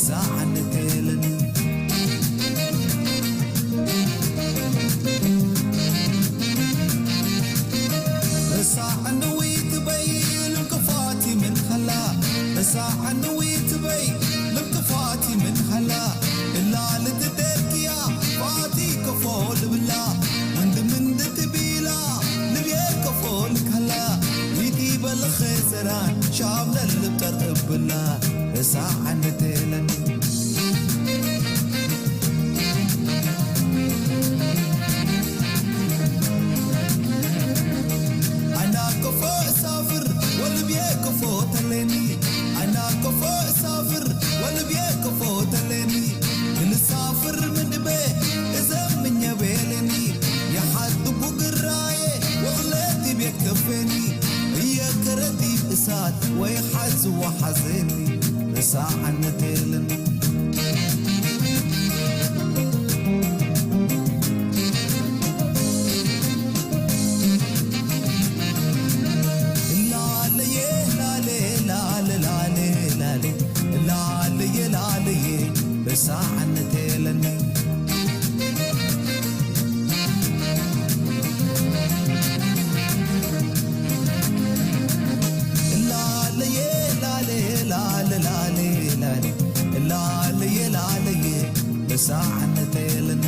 ዛዓነተለኒ። ርሳዕኒ ውይት በይ ልምክፋቲ ምን ኸላ። ርሳዕኒ ውይት በይ ልምክፋቲ ምን ኸላ። እላ ልትደርክያ ፋቲ ከፎ ልብላ። ወንድ ምንድ ትቢላ ልብየ ከፎ ልከላ። ዊቲ በልኸ ዘራን ሻምለል ልብጠር እብላ። ርሳዕነተለኒ። ኣና ከፎ እሳፍር ወልብየ ከፎ ተለኒ። ኣና ከፎ እሳፍር ወልብየ ከፎ ተለኒ። ክልሳፍር ምድበ እዘምኘ ቤለኒ። የሓጥቡ ግራየ ወኽለቲ ቤት ከፌኒ። እየ ከረጢ እሳት ወይ ሓዝ ወሓዘኒ። ርሳዕነተለኒ። ላለየ ላለ ላለ ላለ ላለ ላለየ ላለየ ርሳዕነተለኒ። ላለየ ላለ ላለ ላለ ላለ ላለየ ላለየ ርሳዕነተለኒ።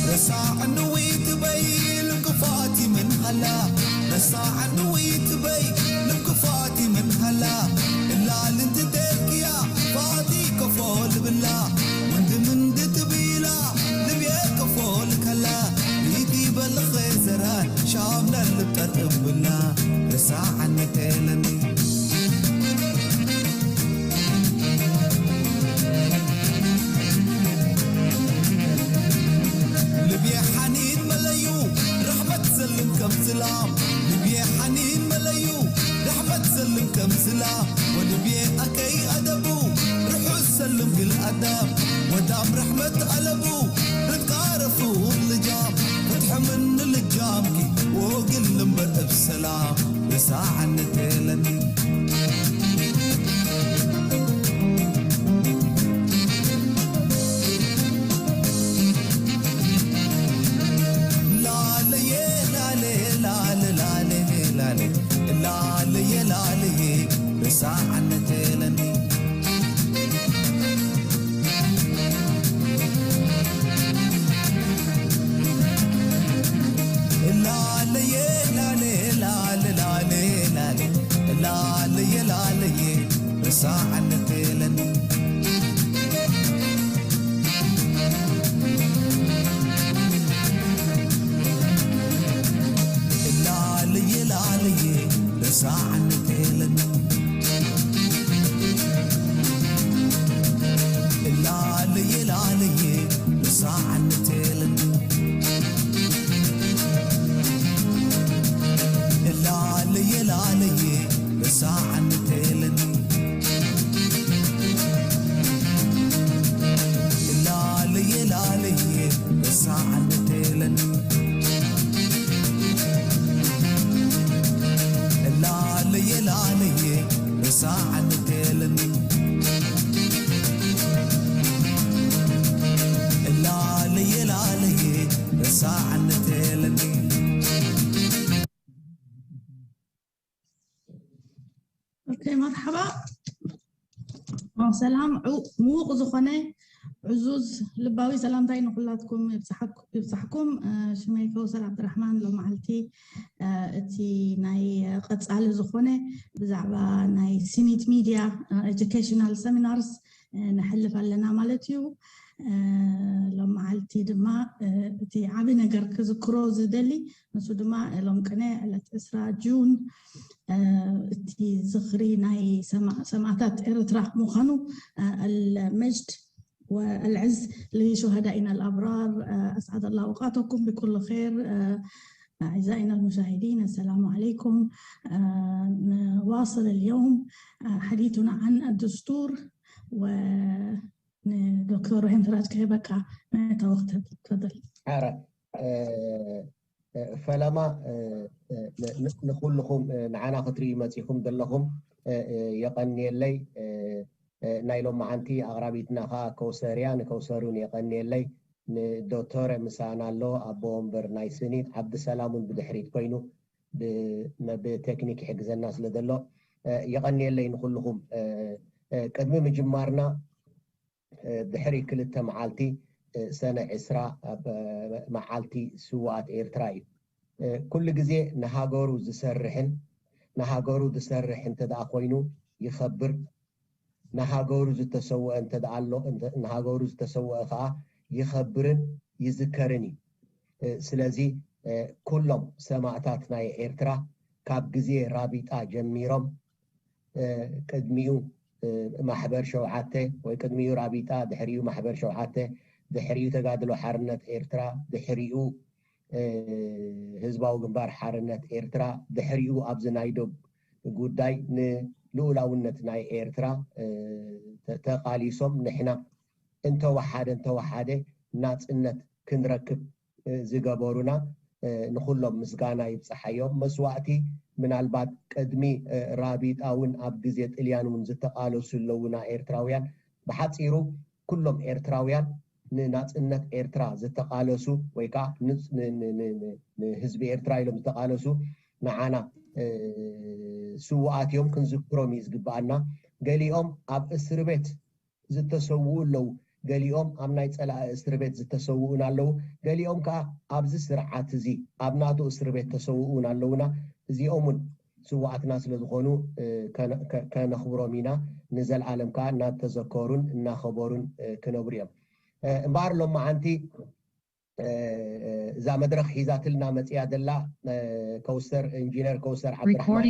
ርሳዕኒ ውይት በይ ልምክፋቲ ምን ሃላ። ርሳዕኒ ውይት በይ ልምክፋቲ ምን ሃላ። እላ ልንቲ ደርክያ ፋቲ ከፎ ልብላ። ወንድ ምንድ ትቢላ ልብየ ከፎ ልከላ። ይቲ በልኸ ዘራን ሻምለል ልብጠር እብላ። ርሳዕነተለኒ። ልብየ ሓኒን መለዩ ራሕመት ዘልም ከም ዝላም። ልብየ ሓኒን መለዩ ራሕመት ዘልም ከም ዝላም። ወልብየ ኣከይ ኣደቡ ርሑስ ሰልም ግል ኣዳም። ወዳም ራሕመት ኣለቡ ርትቃረፉ ልጃም። ፍትሐምን ልጃምኪ ወግል እምበር እብ ሰላም። ርሳዕነተለኒ። ላለየ ላለ ላለ ላለ ላለ ላለየ ላለየ ርሳዕነተለኒ። ላለየ ላለ ላለ ላለ ላለ ላለየ ላለየ ርሳዕነተለኒ። ላለየ ላለየ ርሳዕነተለኒ። ላለየ ላለየ ርሳዕነተለኒ። ላለየ ላለየ ርሳዕነተለኒ። ላለየ ላለየ ርሳዕነተለኒ። ላለየ ላለየ ርሳዕነተለኒ። ላለየ ላለየ ርሳዕነተለኒ። ኦኬ፣ መርሓባ። ሰላም፣ ምዉቕ ዝኾነ ዕዙዝ ልባዊ ሰላምታይ ንኹላትኩም ይብጻሕኩም። ሽመይ ከውሰር ዓብድራሕማን። ሎም መዓልቲ እቲ ናይ ቀጻሊ ዝኾነ ብዛዕባ ናይ ሲኒት ሚድያ ኤጁኬሽናል ሰሚናርስ ነሕልፍ ኣለና ማለት እዩ። ሎም መዓልቲ ድማ እቲ ዓቢ ነገር ክዝክሮ ዝደሊ ንሱ ድማ ሎም ቅነ ዕለት ዕስራ ጁን እቲ ዝኽሪ ናይ ሰማእታት ኤርትራ ምዃኑ። المجد والعز لشهدائنا الأبرار، أسعد الله أوقاتكم بكل خير. أعزائنا المشاهدين، السلام عليكم. نواصل اليوم حديثنا عن الدستور، ودكتور رحيم سراج كيبكا متى وقت تفضل. ፈለማ ንኩልኹም ንዓና ክትርእዩ መፂኹም ዘለኹም የቐንየለይ። ናይ ሎመዓንቲ ኣቕራቢትና ከዓ ከውሰር እያ። ንከውሰር እውን የቐንየለይ። ንዶክተር ምሳና ኣሎ፣ ኣቦ ወንበር ናይ ስኒት። ዓብዲ ሰላም እውን ብድሕሪት ኮይኑ ብቴክኒክ ይሕግዘና ስለ ዘሎ የቐንየለይ ንኩልኹም። ቅድሚ ምጅማርና ድሕሪ ክልተ መዓልቲ ሰነ ዕስራ መዓልቲ ስውኣት ኤርትራ እዩ። ኩሉ ግዜ ንሃገሩ ዝሰርሕን ንሃገሩ ዝሰርሕ እንተ ደኣ ኮይኑ ይኸብር፣ ንሃገሩ ዝተሰውአ እንተ ደኣ ኣሎ ንሃገሩ ዝተሰውአ ከዓ ይኸብርን ይዝከርን እዩ። ስለዚ ኩሎም ሰማእታት ናይ ኤርትራ ካብ ግዜ ራቢጣ ጀሚሮም ቅድሚኡ ማሕበር ሸውዓተ ወይ ቅድሚኡ ራቢጣ ድሕሪኡ ማሕበር ሸውዓተ ድሕሪኡ ተጋድሎ ሓርነት ኤርትራ ድሕሪኡ ህዝባዊ ግንባር ሓርነት ኤርትራ ድሕሪኡ ኣብዚ ናይ ዶብ ጉዳይ ንልኡላውነት ናይ ኤርትራ ተቃሊሶም ንሕና እንተወሓደ እንተወሓደ ናጽነት ክንረክብ ዝገበሩና ንኩሎም ምስጋና ይብጽሓዮም። መስዋእቲ ምናልባት ቅድሚ ራቢጣ እውን ኣብ ግዜ ጥልያን እውን ዝተቃለሱ ኣለውና ኤርትራውያን። ብሓጺሩ ኩሎም ኤርትራውያን ንናጽነት ኤርትራ ዝተቃለሱ ወይ ከዓ ንህዝቢ ኤርትራ ኢሎም ዝተቃለሱ ንዓና ስውኣት እዮም፣ ክንዝክሮም እዩ ዝግብኣና። ገሊኦም ኣብ እስሪ ቤት ዝተሰውኡ ኣለዉ። ገሊኦም ኣብ ናይ ጸላኢ እስሪ ቤት ዝተሰውኡን ኣለዉ። ገሊኦም ከኣ ኣብዚ ስርዓት እዚ ኣብ ናቱ እስሪ ቤት ተሰውኡን ኣለዉና። እዚኦም እውን ስውኣትና ስለ ዝኾኑ ከነኽብሮም ኢና። ንዘለኣለም ከኣ እናተዘከሩን እናኸበሩን ክነብሩ እዮም። እምበኣር ሎመዓንቲ እዛ መድረኽ ሒዛትልና መፅያ ዘላ ከውሰር ኢንጂነር ከውሰር ዓብድራሕማን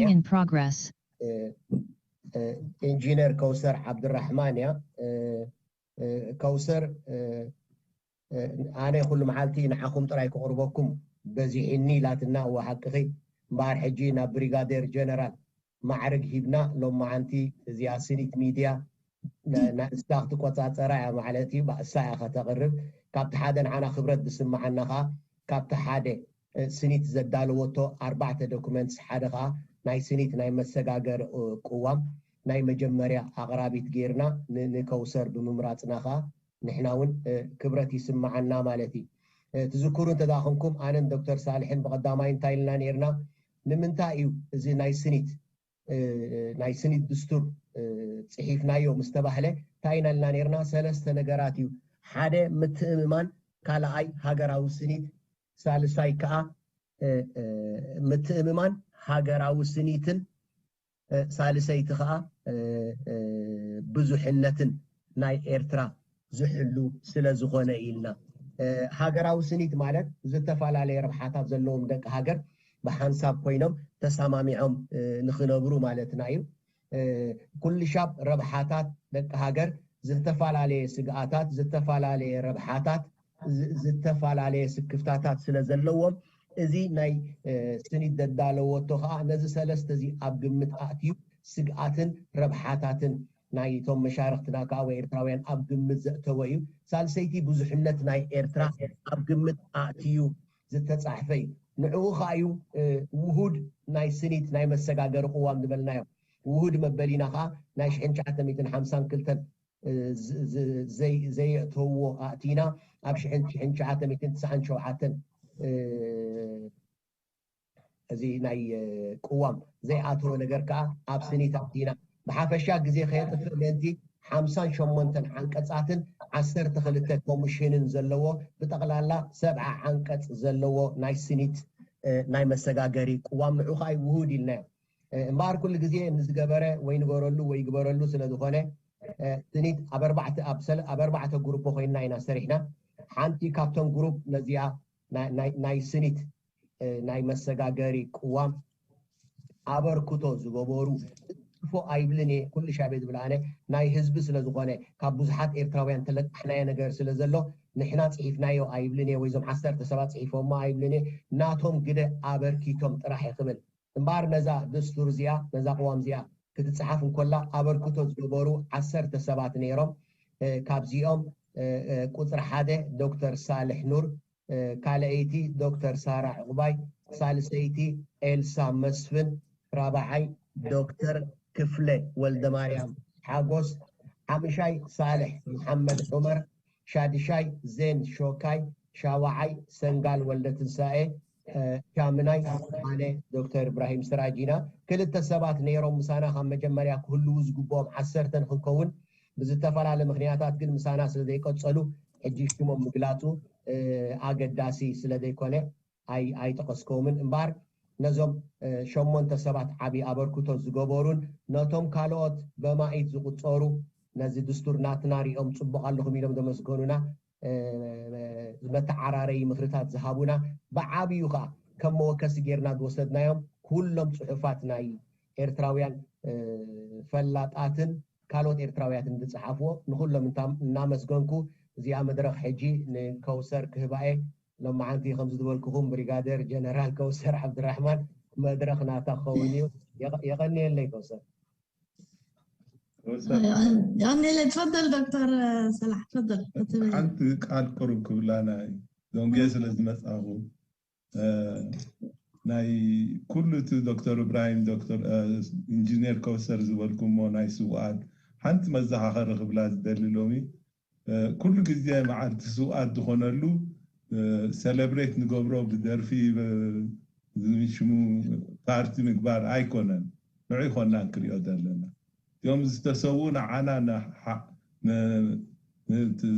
ኢንጂነር ከውሰር ዓብድራሕማን እያ። ከውሰር ኣነ ኩሉ መዓልቲ ንዓኹም ጥራይ ክቕርበኩም በዚሕኒ ኢላትና። እዋ ሓቅኺ እምበኣር ሕጂ ናብ ብሪጋዴር ጀነራል ማዕርግ ሂብና ሎመዓንቲ እዚኣ ስኒት ሚድያ ንሳ ክትቆፃፀራ እያ ማለት እዩ። እሳ እያ ከተቕርብ። ካብቲ ሓደ ንዓና ክብረት ዝስምዓና ከዓ ካብቲ ሓደ ስኒት ዘዳለወቶ ኣርባዕተ ዶክመንትስ ሓደ ከዓ ናይ ስኒት ናይ መሰጋገር ቅዋም ናይ መጀመርያ ኣቕራቢት ጌርና ንከውሰር ብምምራፅና ከዓ ንሕና እውን ክብረት ይስምዓና ማለት እዩ። ትዝክሩ እንተደኣ ኮንኩም ኣነን ዶክተር ሳልሕን ብቐዳማይ እንታይ ኢልና ነይርና? ንምንታይ እዩ እዚ ናይ ስኒት ናይ ስኒት ድስቱር ፅሒፍናዮ ምስ ተባህለ እንታይ ኢና ኢልና ነይርና? ሰለስተ ነገራት እዩ። ሓደ ምትእምማን፣ ካልኣይ ሃገራዊ ስኒት፣ ሳልሳይ ከዓ ምትእምማን ሃገራዊ ስኒትን ሳልሰይቲ ከዓ ብዙሕነትን ናይ ኤርትራ ዝሕሉ ስለ ዝኾነ ኢልና። ሃገራዊ ስኒት ማለት ዝተፈላለየ ረብሓታት ዘለዎም ደቂ ሃገር ብሓንሳብ ኮይኖም ተሰማሚዖም ንኽነብሩ ማለትና እዩ። ኩልሻብ ረብሓታት ደቂ ሃገር ዝተፈላለየ ስግኣታት፣ ዝተፈላለየ ረብሓታት፣ ዝተፈላለየ ስክፍታታት ስለ ዘለዎም እዚ ናይ ስኒት ዘዳለወቶ ከዓ ነዚ ሰለስተ እዚ ኣብ ግምት ኣእትዩ ስግኣትን ረብሓታትን ናይቶም መሻርክትና ከዓ ወይ ኤርትራውያን ኣብ ግምት ዘእተወ እዩ። ሳልሰይቲ ብዙሕነት ናይ ኤርትራ ኣብ ግምት ኣእትዩ ዝተፃሕፈ እዩ። ንዕኡ ከዓ እዩ ውሁድ ናይ ስኒት ናይ መሰጋገሪ ቅዋም ዝበልናዮ። ውሁድ መበሊና ከዓ ናይ ሽሕን ትሽዓተ ሚእትን ሓምሳን ክልተን ዘየእተውዎ ኣእቲና ኣብ ሽሕን ትሽዓተ ሚእትን ትስዓን ሸውዓተን እዚ ናይ ቅዋም ዘይኣተወ ነገር ከዓ ኣብ ስኒት ኣእቲና ብሓፈሻ ግዜ ከየጥፍእ ምእንቲ ሓምሳን ሸሞንተን ዓንቀፃትን ዓሰርተ ክልተ ኮሚሽንን ዘለዎ ብጠቕላላ ሰብዓ ዓንቀፅ ዘለዎ ናይ ስኒት ናይ መሰጋገሪ ቅዋም ንዑ ከዓ ውሁድ ኢልናዮ። እምበኣር ኩሉ ግዜ ንዝገበረ ወይ ንገረሉ ወይ ግበረሉ ስለ ዝኾነ ስኒት ኣብ ኣርባዕተ ግሩፕ ኮይንና ኢና ሰሪሕና። ሓንቲ ካብቶም ግሩፕ ነዚኣ ናይ ስኒት ናይ መሰጋገሪ ቅዋም ኣበርክቶ ዝገበሩ ፎ ኣይብልን እየ። ኩሉ ሻቤ ዝብል ኣነ ናይ ህዝቢ ስለ ዝኾነ ካብ ብዙሓት ኤርትራውያን ተለቃሕናዮ ነገር ስለ ዘሎ ንሕና ፅሒፍናዮ ኣይብልን እየ፣ ወይ ዞም ዓሰርተ ሰባት ፅሒፎሞ ኣይብልን እየ። ናቶም ግደ ኣበርኪቶም ጥራሕ እየ ክብል እምበኣር ነዛ ደስቱር እዚኣ ነዛ ቅዋም እዚኣ ክትፅሓፍ እንኮላ ኣበርክቶ ዝገበሩ ዓሰርተ ሰባት ነይሮም። ካብዚኦም ቁፅሪ ሓደ ዶክተር ሳልሕ ኑር፣ ካልኣይቲ ዶክተር ሳራ ዕቑባይ፣ ሳልሰይቲ ኤልሳ መስፍን፣ ራብዓይ ዶክተር ክፍለ ወልደማርያም ሓጎስ፣ ሓምሻይ ሳልሕ መሓመድ ዑመር፣ ሻድሻይ ዜን ሾካይ፣ ሻውዓይ ሰንጋል ወልደ ትንሳኤ፣ ሻምናይ ኣነ ዶክተር እብራሂም ስራጅ ኢና። ክልተ ሰባት ነይሮም ምሳና ካብ መጀመርያ ክህልዉ ዝግብኦም ዓሰርተ ንክንከውን ብዝተፈላለ ምክንያታት ግን ምሳና ስለ ዘይቀጸሉ ሕጂ ሽሞም ምግላጹ ኣገዳሲ ስለ ዘይኮነ ኣይጠቐስከውምን እምበኣር ነዞም ሸሞንተ ሰባት ዓብዪ ኣበርክቶ ዝገበሩን ነቶም ካልኦት በማኢት ዝቁጸሩ ነዚ ድስቱር ናትና ሪኦም ጽቡቕ ኣለኹም ኢሎም ዘመስገኑና መተዓራረዪ ምክርታት ዝሃቡና ብዓብዩ ከዓ ከም መወከሲ ጌርና ዝወሰድናዮም ኩሎም ፅሑፋት ናይ ኤርትራውያን ፈላጣትን ካልኦት ኤርትራውያትን ዝፀሓፍዎ ንኩሎም እናመስገንኩ እዚኣ መድረክ ሕጂ ንከውሰር ክህባኤ። ሎማዓንቲ ከምዚ ዝበልኩኹም ብሪጋደር ጀነራል ከውሰር ዓብድራሕማን መድረክ ናታ ክኸውን እዩ። የቐንየለይ ከውሰር። يعني لا تفضل دكتور صلاح تفضل ሓንቲ ቃል ቅሩብ ክብላና እዩ ዶንጌ ስለ ዝመፃኹ ናይ ኩሉ እቲ ዶክተር እብራሂም ዶክተር ኢንጂነር ከውሰር ዝበልኩሞ ናይ ስውኣት ሓንቲ መዘኻኸሪ ክብላ ዝደሊ ሎሚ ኩሉ ግዜ መዓልቲ ስውኣት ዝኾነሉ ሰለብሬት ንገብሮ ብደርፊ ሽሙ ፓርቲ ምግባር ኣይኮነን። ንዑ ይኮና ክንሪኦ ዘለና እቲኦም ዝተሰዉ ንዓና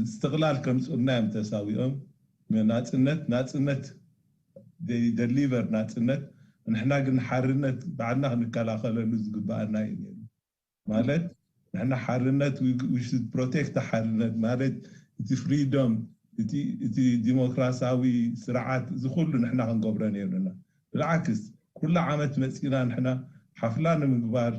እስትቕላል ከምፅኡልና እዮም ተሳዊኦም ናፅነት ናፅነት ደሊቨር ናፅነት ንሕና ግን ሓርነት ባዕልና ክንከላኸለሉ ዝግበኣና እዩ ነይሩ። ማለት ንሕና ሓርነት ፕሮቴክት ሓርነት ማለት እቲ ፍሪዶም እቲ ዲሞክራሲያዊ ስርዓት እዚ ኩሉ ንሕና ክንገብሮ ነይሩና። ብልዓክስ ኩሉ ዓመት መፂና ንሕና ሓፍላ ንምግባር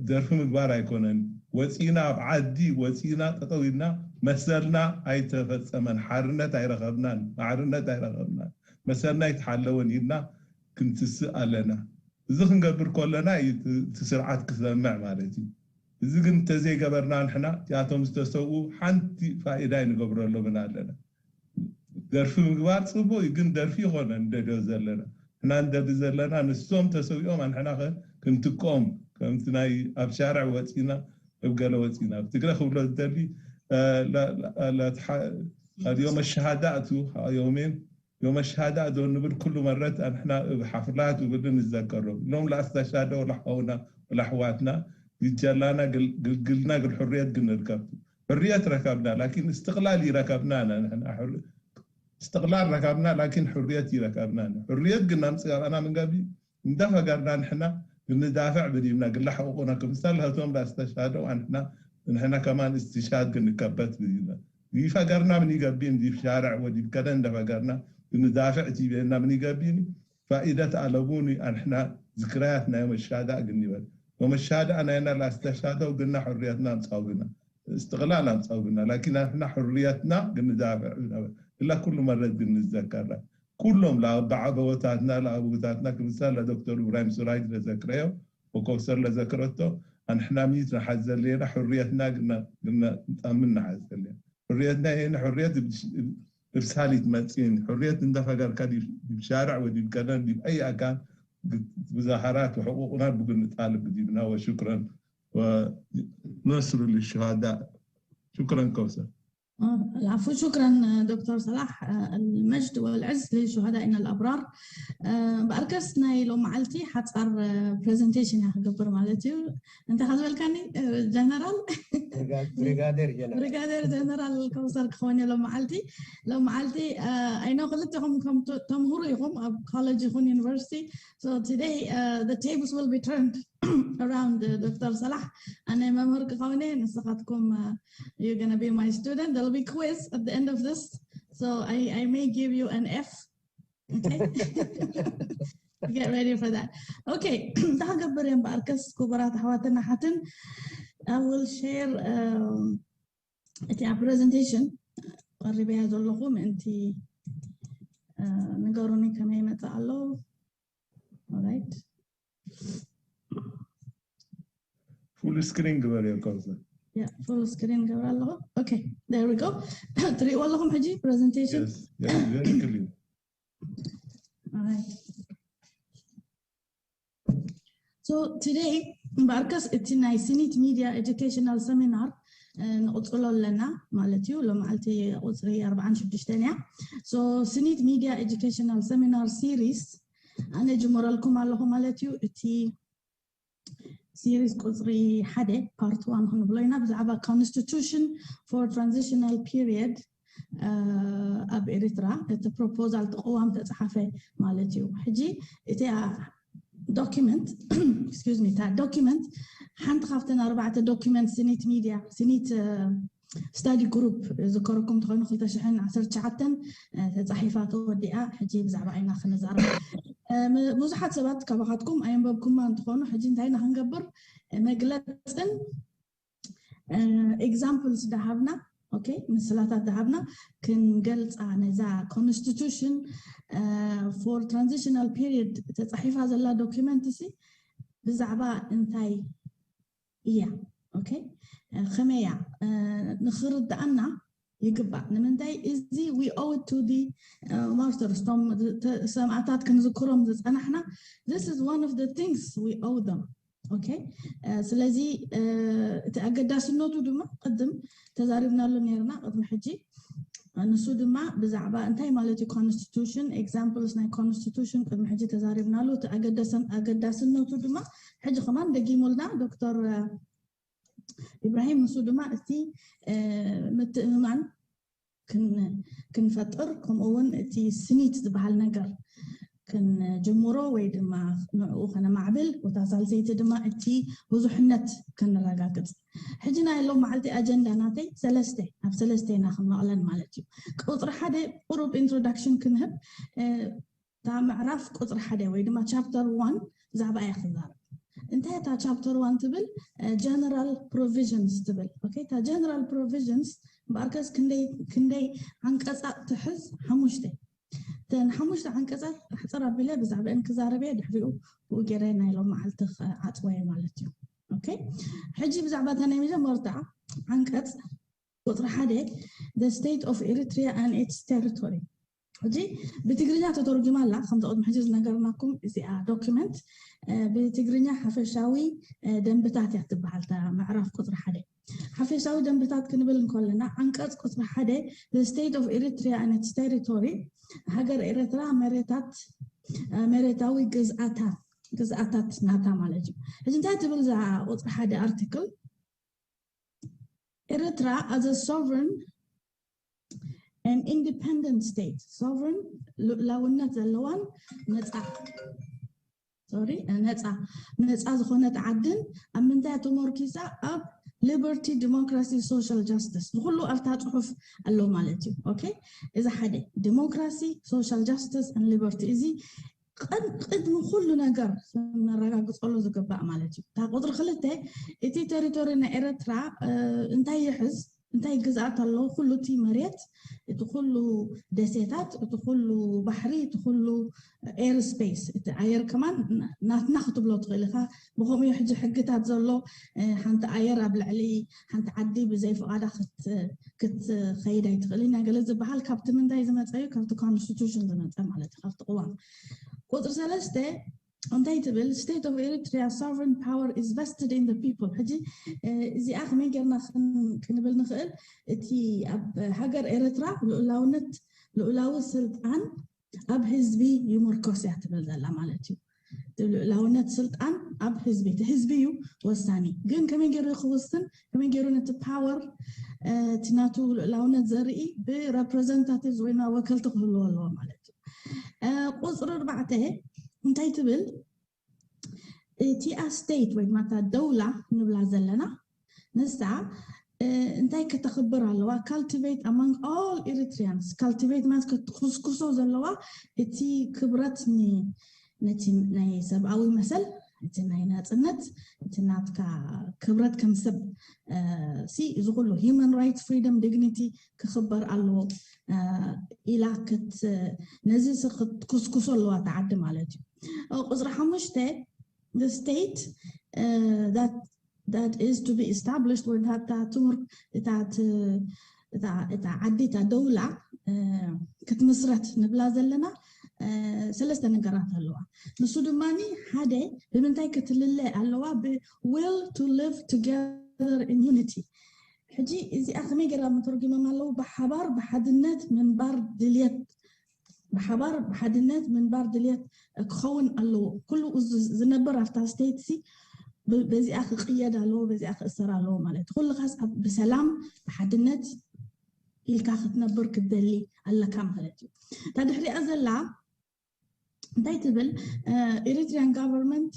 ደርፊ ምግባር ኣይኮነን ወፂና ኣብ ዓዲ ወፂና ጠጠው ኢልና መሰልና ኣይተፈፀመን ሓርነት ኣይረኸብናን ማዕርነት ኣይረኸብናን መሰልና ኣይተሓለወን ኢልና ክንትስእ ኣለና። እዚ ክንገብር ከለና እዩ እቲ ስርዓት ክሰምዕ ማለት እዩ። እዚ ግን እንተዘይገበርና ንሕና እቲኣቶም ዝተሰውኡ ሓንቲ ፋይዳ ኣይንገብረሎምን ኣለና። ደርፊ ምግባር ፅቡቅ እዩ፣ ግን ደርፊ ይኮነ ንደልዮ ዘለና ንሕና ንደሊ ዘለና ንሶም ተሰዊኦም ኣንሕና ከ ክንትቅኦም ከምቲ ናይ ኣብ ሻርዕ ወፂና እብ ገለ ወፂና ኣብ ትግረ ክብሎ ዝደሊ ዮም ሸሃዳ እቱ ዮሜን ዮም ሸሃዳ ዶ ንብል ኩሉ መረት ኣንሕና እብ ሓፍላት ውብል ንዘከሮም ሎም ለኣስተሻደ ወላሓውና ወላሕዋትና ግጀላና ግልግልና ግል ሕርየት ግን ንርከብቱ ሕርየት ረከብና ላኪን እስትቅላል ይረከብና እስትቅላል ረከብና ላኪን ሕርየት ይረከብና ሕርየት ግን ናምፅጋባና ምንገቢ እንዳፈገርና ንሕና ግንዳፈዕ ብዲብና ግላ ሕቁቁና ክምሳል ህቶም ላስተሻደው ኣንሕና ንሕና ከማን እስትሻድ ግንከበት ብዲብና ይፈገርና ምን ይገቢን ዲብ ሻርዕ ወዲብ ከደ እንደፈገርና ግንዳፈዕ ቲቤና ምን ይገቢን ፋኢደት ኣለቡኒ ኣንሕና ዝክራያት ናይ መሻዳእ ግንበል ወመሻዳእ ናይና ላስተሻደው ግና ሕርየትና ኣምፃው ግና እስትቕላል ኣምፃው ግና ላኪን ኣንሕና ሕርየትና ግንዳፈዕ ግላ ኩሉ መረት ግንዘከራ ኩሎም ለኣበዓበወታትና ለኣቡታትና ክምሳል ለዶክተር እብራሂም ሱራጅ ለዘክረዮ ወኮብሰር ለዘክረቶ ኣንሕና ሚት ንሓዝ ዘሌና ሕርየትና ግና ግና ንጣምን ንሓዝ ዘሌና ሕርየትና ይሄን ሕርየት ብሳሊት መፂን ሕርየት እንደፈገርካ ዲብ ሻርዕ ወዲብ ከደን ዲብ ኣይ ኣካል ብዛሃራት ወሕቁቁና ብግን ጣልብ ዲብና ወሽክረን ወነስሩ ልሽሃዳ ሽክረን ከውሰር العفو شكرا دكتور صلاح المجد والعز لشهدائنا الأبرار بأركس نايلو معلتي حتى برزنتيشن يا خبر مالتي انت خذ بالكاني جنرال بريغادير جنرال بريغادير جنرال كوسر كخوني لو معلتي لو معلتي اينو خلتهم كم تمهروا يهم اب كولج يهم يونيفرسيتي so today the tables will be turned around دكتور صلاح انا ممهر كخوني نسخاتكم you're gonna be my student. There'll be quiz at the end of this, so I, I may give you an F. Okay. Get ready for that. Okay. ዳሃ ገበር እዮም በኣርከስ ክቡራት ኣሕዋትን ኣሓትን I will share እቲ ኣብ ፕሬዘንቴሽን ቀሪበያ ዘለኹ ምእንቲ ንገሩኒ ከመይ ይመፅእ ኣሎ። Alright. Full screen ግበርዮ ከብዛ Yeah, full screen ገብር ኣለኹ። Okay, there we go. ትሪእዎ ኣለኹም ሕጂ presentation? Yes, yes, very clear. Alright. So today እምበኣርከስ እቲ ናይ ስኒት ሚድያ ኤጁኬሽናል ሰሚናር ንቕፅሎ ኣለና ማለት እዩ። ሎመዓልቲ ቁፅሪ ኣርባዓን ሽዱሽተን እያ። So ስኒት ሚድያ ኤጁኬሽናል ሰሚናር ሲሪስ ኣነ ጅምረልኩም ኣለኹ ማለት እዩ። እቲ ሲሪስ ቁፅሪ ሓደ ፓርት ዋን ክንብሎ ኢና፣ ብዛዕባ constitution for transitional period ኣብ ኤርትራ እቲ ፕሮፖዛል እቲ ቅዋም ተፃሓፈ ማለት እዩ። ሕጂ እቲ ዶኪመንት፣ excuse me፣ እታ ዶኪመንት ሓንቲ ካብተን ኣርባዕተ ዶኪመንት ስኒት ሚድያ ስኒት ስታዲ ግሩፕ ዝከረኩም እንተኾይኑ ክልተ ሽሕን ዓሰርተ ትሽዓተን ተፃሒፋ ተወዲኣ። ሕጂ ብዛዕባ ኢና ክንዛረብ። ብዙሓት ሰባት ካባኻትኩም ኣየንበብኩማ እንትኾኑ ሕጂ እንታይ ኢና ክንገብር? መግለፅን ኤግዛምፕልስ ዳሃብና፣ okay፣ ምስላታት ዳሃብና ክንገልፃ ነዛ constitution for transitional period ተፃሒፋ ዘላ ዶኪመንት ሲ ብዛዕባ እንታይ እያ፣ okay፣ ከመይ እያ ንክርድኣና ይግባእ። ንምንታይ እዚ we owe it to the martyrs፣ እቶም ሰማእታት ክንዝክሮም ዝፀናሕና፣ this is one of the things we owe them። Okay፣ ስለዚ እቲ ኣገዳስነቱ ድማ ቅድም ተዛሪብናሉ ነርና ቅድሚ ሕጂ። ንሱ ድማ ብዛዕባ እንታይ ማለት እዩ constitution፣ ኤግዛምፕልስ ናይ constitution ቅድሚ ሕጂ ተዛሪብናሉ። እቲ ኣገዳስነቱ ድማ ሕጂ ከማን ደጊሙልና ዶክተር ኢብራሂም። ንሱ ድማ እቲ ምትእምማን ክንፈጥር፣ ከምኡ እውን እቲ ስኒት ዝበሃል ነገር ክንጅምሮ ወይ ድማ ንዕኡ ከነማዕብል፣ እታ ሳልሰይቲ ድማ እቲ ብዙሕነት ከነረጋግፅ። ሕጂ ናይ ሎም መዓልቲ ኣጀንዳ ናተይ ሰለስተ፣ ኣብ ሰለስተ ኢና ክንመቕለን ማለት እዩ። ቁፅሪ ሓደ ቁሩብ ኢንትሮዳክሽን ክንህብ፣ እታ ምዕራፍ ቁፅሪ ሓደ ወይ ድማ ቻፕተር ዋን ብዛዕባ እያ ክዛረብ። እንታይ እታ ቻፕተር ዋን ትብል? ጀነራል ፕሮቪዥንስ ትብል። Okay፣ እታ ጀነራል ፕሮቪዥንስ እምበኣርከስ ክንደይ ክንደይ ዓንቀፃት ትሕዝ? ሓሙሽተ። እተን ሓሙሽተ ዓንቀፃት ሕፅር ኣቢለ ብዛዕባአን ክዛረብ እየ። ድሕሪኡ ብኡ ገይረ ናይ ሎም መዓልቲ ክዓፅወ እየ ማለት እዩ። Okay፣ ሕጂ ብዛዕባ እታ ናይ መጀመርታ ዓንቀፅ ቁፅሪ ሓደ፣ the state of Eritrea and its territory። ሕጂ ብትግርኛ ተተርጉማ ኣላ፣ ከምቲ ቅድሚ ሕጂ ዝነገርናኩም እዚኣ ዶኪመንት ብትግርኛ ሓፈሻዊ ደንብታት እያ ትበሃል እታ ምዕራፍ ቁፅሪ ሓደ። ሓፈሻዊ ደንብታት ክንብል እንከለና ዓንቀፅ ቁፅሪ ሓደ፣ the state of Eritrea and its territory፣ ሃገር ኤርትራ መሬታት መሬታዊ ግዝኣታት ግዝኣታት ናታ ማለት እዩ። ሕጂ እንታይ ትብል እዛ ቁፅሪ ሓደ ኣርቲክል? ኤርትራ as a sovereign and independent state፣ sovereign ልኡላውነት ዘለዋን ነፃ sorry ነፃ ነፃ ዝኾነት ዓድን ኣብ ምንታይ ተመርኪሳ? ኣብ liberty, democracy, social justice። ንኩሉ ኣብታ ፅሑፍ ኣሎ ማለት እዩ። Okay፣ እዚ ሓደ፣ ዲሞክራሲ፣ social justice and liberty፣ እዚ ቅድሚ ኩሉ ነገር ክነረጋግፀሉ ዝግባእ ማለት እዩ። እታ ቁፅሪ ክልተ፣ እቲ ቴሪቶሪ ናይ ኤርትራ እንታይ ይሕዝ? እንታይ ግዝኣት ኣለዎ? ኩሉ እቲ መሬት፣ እቲ ኩሉ ደሴታት፣ እቲ ኩሉ ባሕሪ፣ እቲ ኩሉ ኤር ስፔስ፣ እቲ ኣየር ከማን ናትና ክትብሎ ትኽእል ኢኻ። ብኸምኡ ሕጂ ሕግታት ዘሎ፣ ሓንቲ ኣየር ኣብ ልዕሊ ሓንቲ ዓዲ ብዘይ ፍቓዳ ክትኸይድ ኣይትኽእልን እያ ገለ ዝበሃል ካብቲ ምንታይ ዝመፀ እዩ? ካብቲ ኮንስቲቱሽን ዝመፀ ማለት እዩ፣ ካብቲ ቅዋም። ቁፅሪ ሰለስተ እንታይ ትብል? State of Eritrea sovereign power is vested in the people። ሕጂ እዚኣ ከመይ ጌርና ክንብል ንኽእል? እቲ ኣብ ሃገር ኤርትራ ልኡላውነት ልኡላዊ ስልጣን ኣብ ህዝቢ ይምርኮስ እያ ትብል ዘላ ማለት እዩ። ልኡላውነት ስልጣን ኣብ ህዝቢ፣ እቲ ህዝቢ እዩ ወሳኒ። ግን ከመይ ገይሩ ክውስን፣ ከመይ ገይሩ ነቲ ፓወር፣ እቲ ናቱ ልኡላውነት ዘርኢ ብረፕረዘንታቲቭ ወይ ወከልቲ ክህልዎ ኣለዎ ማለት እዩ። ቁፅሪ ኣርባዕተ እንታይ ትብል? እቲኣ ስቴት ወይ ድማ እታ ደውላ ንብላ ዘለና ንሳ እንታይ ከተኽብር ኣለዋ? Cultivate among all Eritreans። Cultivate ማለት ክትኩስኩሶ ዘለዋ እቲ ክብረት ነቲ ናይ ሰብኣዊ መሰል፣ እቲ ናይ ናፅነት፣ እቲ ናትካ ክብረት ከም ሰብ ሲ እዚ ኩሉ human rights፣ freedom፣ dignity ክኽበር ኣለዎ ኢላ ነዚ ክትኩስኩሶ ኣለዋ እታ ዓዲ ማለት እዩ። ቁፅሪ ሓሙሽተ the state that that is to be established ወይ እታ ትምህር እታ ዓዲ እታ ደውላ ክትምስረት ንብላ ዘለና ሰለስተ ነገራት ኣለዋ። ንሱ ድማ ሓደ ብምንታይ ክትልለ ኣለዋ? ብ will to live together in unity። ሕጂ እዚኣ ከመይ ገይራ ምተርጉሞም ኣለዉ? ብሓባር ብሓድነት ምንባር ድልየት ብሓባር ብሓድነት ምንባር ድልየት ክኸውን ኣለዎ። ኩሉ ዝነብር ኣብታ ስቴት ሲ በዚኣ ክቅየድ ኣለዎ፣ በዚኣ ክእሰር ኣለዎ ማለት እዩ። ኩልኻስ ብሰላም ብሓድነት ኢልካ ክትነብር ክትደሊ ኣለካ ማለት እዩ። እታ ድሕሪኣ ዘላ እንታይ ትብል? Eritrean government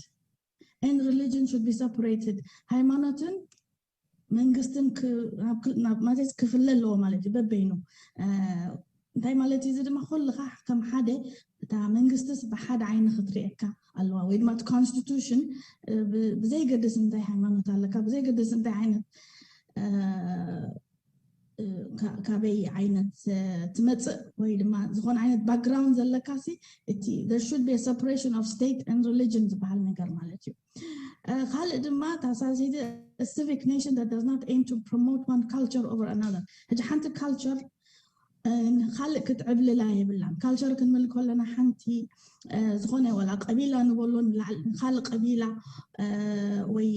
and religion should be separated። ሃይማኖትን መንግስትን ማለት ክፍለ ኣለዎ ማለት እዩ በበይኑ። እንታይ ማለት እዩ? እዚ ድማ ኩልኻ ከም ሓደ እታ መንግስትስ ብሓደ ዓይኒ ክትርእየካ ኣለዋ ወይ ድማ እቲ ኮንስቲቱሽን ብዘይገድስ እንታይ ሃይማኖት ኣለካ፣ ብዘይገድስ እንታይ ዓይነት ካበይ ዓይነት ትመፅእ ወይ ድማ ዝኾነ ዓይነት ባክግራውንድ ዘለካ ሲ እቲ there should be a separation of state and religion ዝበሃል ነገር ማለት እዩ። ካልእ ድማ ታሳሲቲ civic nation that does not aim to promote one culture over another። ሕጂ ሓንቲ ካልቸር ንካልእ ክትዕብልላ የብላን። ካልቸር ክንብል ከለና ሓንቲ ዝኾነ ወላ ቀቢላ ንበሎ ንላዕሊ ንካልእ ቀቢላ ወይ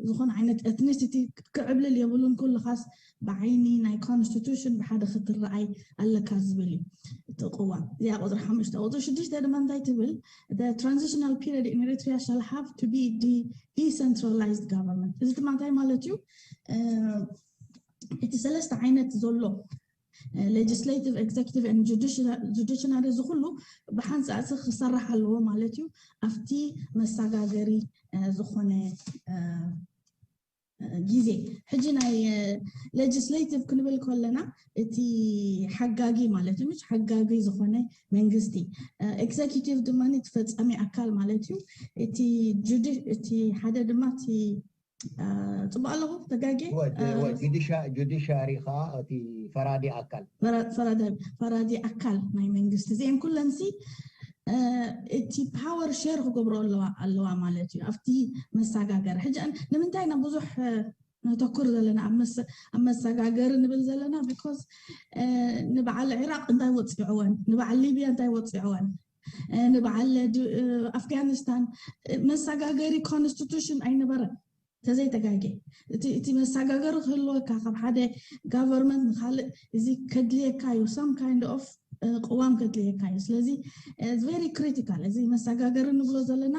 ዝኾነ ዓይነት ኤትኒሲቲ ክዕብልል የብሉን። ኩልኻስ ብዓይኒ ናይ ኮንስቲቱሽን ብሓደ ክትረኣይ ኣለካ ዝብል እዩ እቲ ቅዋም። እዚኣ ቁፅሪ ሓሙሽተ። ቁፅሪ ሽዱሽተ ድማ እንታይ ትብል? The transitional period in Eritrea shall have to be decentralized government። እዚ ድማ እንታይ ማለት እዩ? እቲ ሰለስተ ዓይነት ዘሎ legislative, executive and judiciary እዚ ኩሉ ብሓንሳእሲ ክሰርሕ ኣለዎ ማለት እዩ። ኣብቲ መሰጋገሪ ዝኾነ ግዜ ሕጂ ናይ ሌጅስሌቲቭ ክንብል ከለና እቲ ሓጋጊ ማለት እዩ፣ ሓጋጊ ዝኾነ መንግስቲ። ኤግዘኪቲቭ ድማ እቲ ፈጻሚ ኣካል ማለት እዩ። እቲ ሓደ ድማ እቲ ፅቡቅ ኣለኹ ተጋጌ ጁዲሻሪ ከዓ እቲ ፈራዲ ኣካል ፈራዲ ኣካል ናይ መንግስቲ እዚአን ኩለን ሲ እቲ ፓወር ሼር ክገብሮ ኣለዋ ማለት እዩ ኣብቲ መሰጋገሪ። ሕጂ ንምንታይ ኢና ብዙሕ ነተኩር ዘለና ኣብ መሰጋገሪ ንብል ዘለና? ቢኮዝ ንበዓል ዒራቅ እንታይ ወፂዕወን፣ ንበዓል ሊብያ እንታይ ወፂዕወን፣ ንበዓል ኣፍጋኒስታን መሰጋገሪ ኮንስቲቱሽን ኣይነበረን። ተዘይተጋጌ እቲ መሰጋገሪ ክህልወካ ካብ ሓደ ጋቨርንመንት ንካልእ እዚ ከድልየካ እዩ፣ some kind of ቅዋም ከድልየካ እዩ። ስለዚ very critical እዚ መሰጋገሪ ንብሎ ዘለና።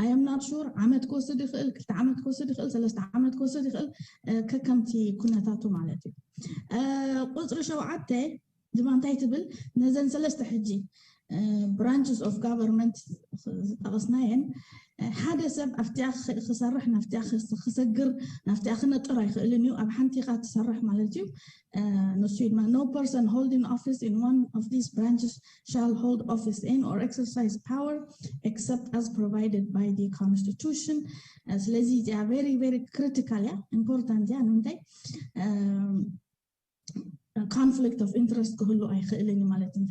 I am not sure ዓመት ክወስድ ይኽእል፣ ክልተ ዓመት ክወስድ ይኽእል፣ ሰለስተ ዓመት ክወስድ ይኽእል፣ ከከምቲ ኩነታቱ ማለት እዩ። ቁፅሪ ሸውዓተ ድማ እንታይ ትብል? ነዘን ሰለስተ ሕጂ branches of government ዝጠቐስናየን ሓደ ሰብ ኣብቲኣ ክሰርሕ ናብቲኣ ክሰግር ናብቲኣ ክነጥር ኣይኽእልን እዩ። ኣብ ሓንቲ ኢኻ ትሰርሕ ማለት እዩ። ንሱ ድማ no person holding office in one of these branches shall hold office in or exercise power except as provided by the constitution። ስለዚ እዚኣ very very critical እያ፣ ኢምፖርታንት እያ። ንምንታይ conflict of interest ክህሉ ኣይኽእልን ማለት እንተ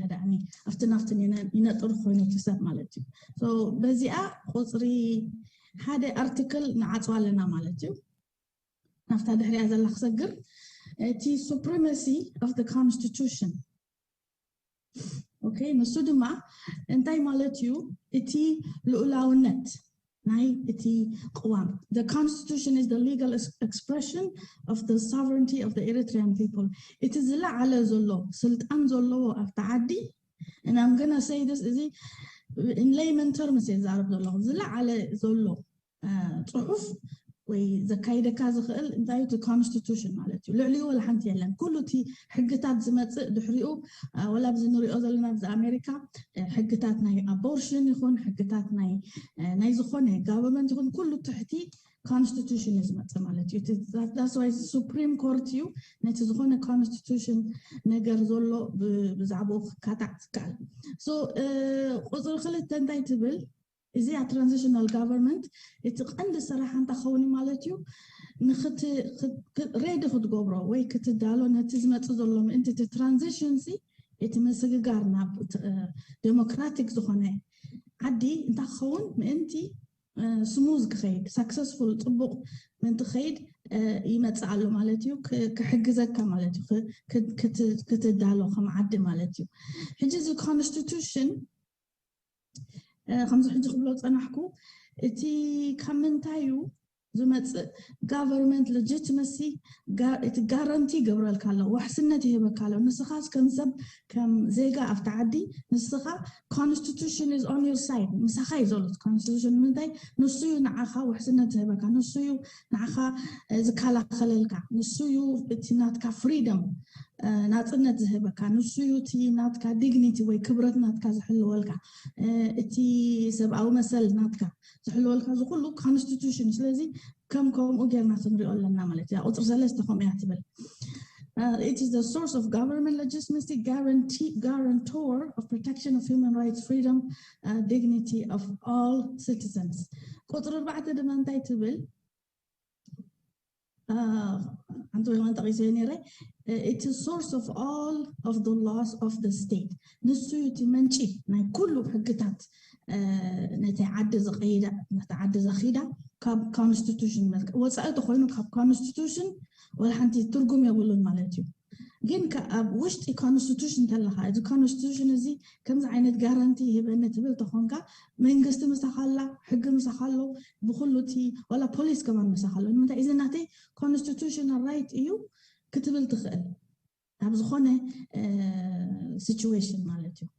ኣብቲ ናፍትን ይነጥር ኮይኑ ትሰብ ማለት እዩ። በዚኣ ቁፅሪ ሓደ ኣርቲክል ንዓፅዋ ኣለና ማለት እዩ። ናፍታ ድሕሪያ ዘላ ክሰግር እቲ supremacy of the constitution። ኦኬ፣ ንሱ ድማ እንታይ ማለት እዩ? እቲ ልኡላውነት ናይ እቲ ቅዋም። The constitution is the legal expression of the sovereignty of the Eritrean people። እቲ ዝለዓለ ዘሎ ስልጣን ዘለዎ ኣብቲ ዓዲ፣ and I'm gonna say this፣ እዚ in layman terms እየ ዝዛረብ ዘለኹ። ዝለዓለ ዘሎ ፅሑፍ ወይ ዘካይደካ ዝኽእል እንታይ እቲ ኮንስቲቱሽን ማለት እዩ። ልዕሊኡ ወላ ሓንቲ የለን። ኩሉ እቲ ሕግታት ዝመፅእ ድሕሪኡ ወላ ኣብዚ ንሪኦ ዘለና ኣብዚ ኣሜሪካ ሕግታት ናይ ኣቦርሽን ይኹን ሕግታት ናይ ዝኾነ ጋቨርንመንት ይኹን ኩሉ ትሕቲ ኮንስቲቱሽን እዩ ዝመፅእ ማለት እዩ። ዳስ ዋይ ሱፕሪም ኮርት እዩ ነቲ ዝኾነ ኮንስቲቱሽን ነገር ዘሎ ብዛዕባኡ ክካታዕ ዝከኣል። ቁፅሪ ክልተ እንታይ ትብል? እዚኣ ትራንዚሽናል ጋቨርንመንት እቲ ቀንዲ ስራሓ እንታይ ክኸውን ማለት እዩ? ሬዲ ክትገብሮ ወይ ክትዳሎ ነቲ ዝመፅእ ዘሎ ምእንቲ እቲ ትራንዚሽን ሲ እቲ ምስግጋር ናብ ዴሞክራቲክ ዝኾነ ዓዲ እንታይ ክኸውን ምእንቲ smooth ክኸይድ፣ successful፣ ፅቡቕ ምንትኸይድ ይመፅእ ኣሎ ማለት እዩ። ክሕግዘካ ማለት እዩ ክትዳሎ ከም ዓዲ ማለት እዩ። ሕጂ እዚ constitution ከምዚ ሕጂ ክብሎ ፀናሕኩ፣ እቲ ካብ ምንታይ እዩ ዝመፅእ? Government legitimacy፣ እቲ ጋረንቲ ይገብረልካ ኣሎ፣ ዋሕስነት ይህበካ ኣሎ። ንስኻስ ከም ሰብ ከም ዜጋ ኣብቲ ዓዲ ንስኻ constitution is on your side፣ ምሳኻ እዩ ዘሎ constitution። ንምንታይ? ንሱ እዩ ንዓኻ ውሕስነት ዝህበካ፣ ንሱ እዩ ንዓኻ ዝከላኸለልካ፣ ንሱ እዩ እቲ ናትካ freedom፣ ናፅነት ዝህበካ፣ ንሱ እዩ እቲ ናትካ dignity ወይ ክብረት ናትካ ዝሕልወልካ፣ እቲ ሰብኣዊ መሰል ናትካ ዝሕልወልካ፣ እዚ ኩሉ constitution። ስለዚ ከም ከምኡ ጌርና ክንሪኦ ኣለና ማለት እዩ። ቁፅሪ ሰለስተ ከምኡ እያ ትብል። It is the source of government legitimacy, guarantee, guarantor of protection of human rights, freedom, dignity of all citizens. ቁፅሪ ኣርባዕተ ድማ እንታይ ትብል? ሓንቲ ወይ ከማን ጠቒሰ ነይረ። It is source of all of the laws of the state። ንሱ እዩ እቲ መንጪ ናይ ኩሉ ሕግታት ነቲ ዓዲ ዝቐይዳ፣ ነቲ ዓዲ ዘኺዳ ካብ constitution መልክዕ ወፃኢ ተኮይኑ ካብ constitution ወላ ሓንቲ ትርጉም የብሉን ማለት እዩ። ግን ኣብ ውሽጢ constitution እንተለካ፣ እዚ constitution እዚ ከምዚ ዓይነት ጋራንቲ ይህበኒ ትብል ተኾንካ፣ መንግስቲ ምሳኻ ኣላ፣ ሕጊ ምሳኻ ኣሎ፣ ብኩሉ እቲ ዋላ ፖሊስ ከማን ምሳኻ ኣሎ። ንምንታይ? እዚ ናተይ constitutional right እዩ ክትብል ትኽእል ኣብ ዝኾነ situation ማለት እዩ።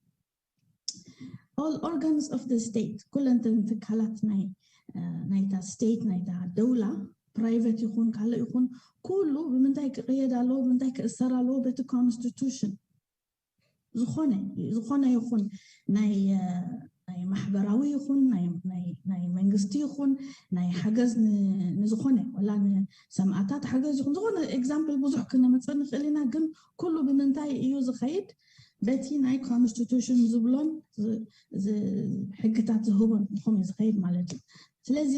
All organs of the state፣ ኩለንተን ትካላት ናይ ናይታ state፣ ናይታ ደውላ፣ private ይኹን ካልእ ይኹን፣ ኩሉ ብምንታይ ክቕየድ ኣለዎ፣ ብምንታይ ክእሰር ኣለዎ? በቲ constitution። ዝኾነ ዝኾነ ይኹን ናይ ናይ ማሕበራዊ ይኹን ናይ መንግስቲ ይኹን ናይ ሓገዝ ንዝኾነ፣ ወላ ንሰማእታት ሓገዝ ይኹን፣ ዝኾነ example ብዙሕ ክነመፅእ ንኽእል ኢና። ግን ኩሉ ብምንታይ እዩ ዝኸይድ? በቲ ናይ constitution ዝብሎን ሕግታት ዝህቦን ንኹም እዩ ዝኸይድ ማለት እዩ። ስለዚ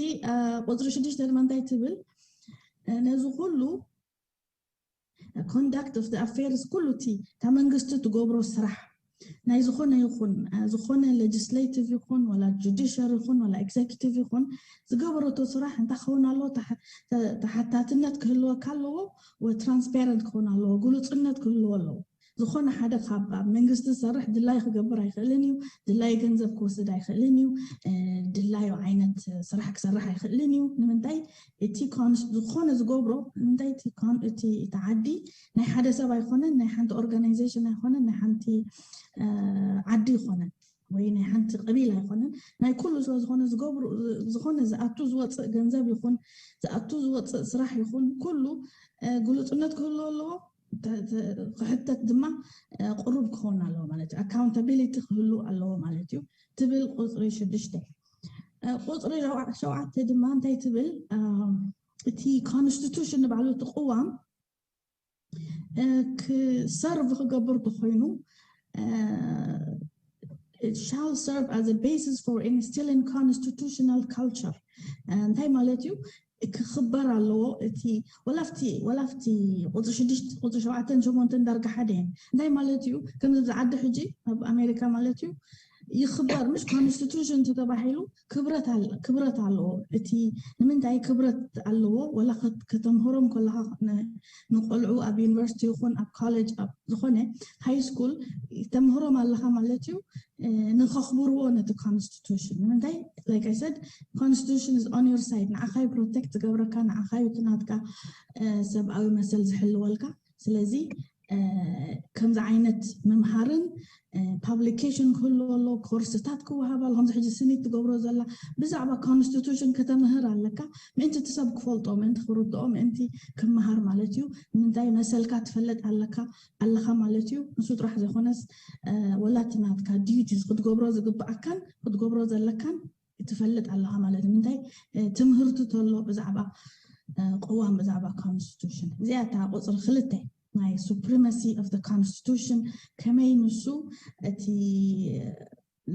ቁፅሪ ሽዱሽተ ድማ እንታይ ትብል? ነዚ ኩሉ conduct of the affairs፣ ኩሉ እቲ እታ መንግስቲ ትገብሮ ስራሕ ናይ ዝኾነ ይኹን ዝኾነ legislative ይኹን ወላ judiciary ይኹን ወላ executive ይኹን ዝገበረቶ ስራሕ እንታይ ክኸውን ኣለዎ? ተሓታትነት ክህልወካ ኣለዎ፣ ወይ transparent ክኸውን ኣለዎ፣ ግሉፅነት ክህልዎ ኣለዎ። ዝኾነ ሓደ ካብ ኣብ መንግስቲ ዝሰርሕ ድላይ ክገብር ኣይኽእልን እዩ። ድላይ ገንዘብ ክወስድ ኣይኽእልን እዩ። ድላዩ ዓይነት ስራሕ ክሰርሕ ኣይኽእልን እዩ። ንምንታይ? እቲ ዝኾነ ዝገብሮ፣ ንምንታይ? እቲ ዓዲ ናይ ሓደ ሰብ ኣይኮነን፣ ናይ ሓንቲ organization ኣይኮነን፣ ናይ ሓንቲ ዓዲ ኣይኮነን፣ ወይ ናይ ሓንቲ ቀቢላ ኣይኮነን። ናይ ኩሉ ስለ ዝኾነ ዝገብሩ፣ ዝኾነ ዝኣቱ ዝወፅእ ገንዘብ ይኹን ዝኣቱ ዝወፅእ ስራሕ ይኹን ኩሉ ግሉፅነት ክህልዎ ኣለዎ። ክሕተት ድማ ቅሩብ ክኸውን ኣለዎ ማለት እዩ። Accountability ክህሉ ኣለዎ ማለት እዩ ትብል ቁፅሪ ሽዱሽተ። ቁፅሪ ሸውዓተ ድማ እንታይ ትብል? እቲ constitution ንባዕሉ እቲ ቅዋም ክሰርቭ ክገብር ተኮይኑ shall serve as a basis for instilling constitutional culture። እንታይ ማለት እዩ? ክኽበር ኣለዎ። እቲ ወላፍቲ ወላፍቲ ቁፅሪ ሽዱሽተ ቁፅሪ ሸውዓተን ሸሞንተን ዳርጋ ሓደ እየን። እንታይ ማለት እዩ? ከምዚ ኣብዚ ዓዲ ሕጂ ኣብ ኣሜሪካ ማለት እዩ ይኽበር፣ ምሽ constitution ተባሂሉ ክብረት ኣለዎ። እቲ ንምንታይ ክብረት ኣለዎ? ወላ ከተምህሮም ከለካ ንቆልዑ ኣብ ዩኒቨርሲቲ ይኹን ኣብ ኮሌጅ ኣብ ዝኾነ ሃይ ስኩል ተምህሮም ኣለካ ማለት እዩ። ንኸኽብርዎ ነቲ constitution። ንምንታይ? Like I said, constitution is on your side። ንዓኻ እዩ protect ዝገብረካ፣ ንዓኻ እዩ እቲ ናትካ ሰብኣዊ መሰል ዝሕልወልካ። ስለዚ ከምዚ ዓይነት ምምሃርን publication ክህልዎ ኣለዎ፣ ኮርስታት ክወሃብ ኣሎ። ከምዚ ሕጂ ስኒት ትገብሮ ዘላ ብዛዕባ constitution ከተምህር ኣለካ። ምእንቲ እቲ ሰብ ክፈልጦ፣ ምእንቲ ክርድኦ፣ ምእንቲ ክመሃር ማለት እዩ። ንምንታይ? መሰልካ ትፈልጥ ኣለካ ኣለካ ማለት እዩ። ንሱ ጥራሕ ዘይኮነስ ወላ እቲ ናትካ duties ክትገብሮ ዝግብኣካን ክትገብሮ ዘለካን ትፈልጥ ኣለካ ማለት እዩ። ምንታይ? ትምህርቲ ተሎ ብዛዕባ ቅዋም፣ ብዛዕባ constitution። እዚኣ እታ ቁፅሪ ክልተ ናይ supremacy of the constitution፣ ከመይ ንሱ እቲ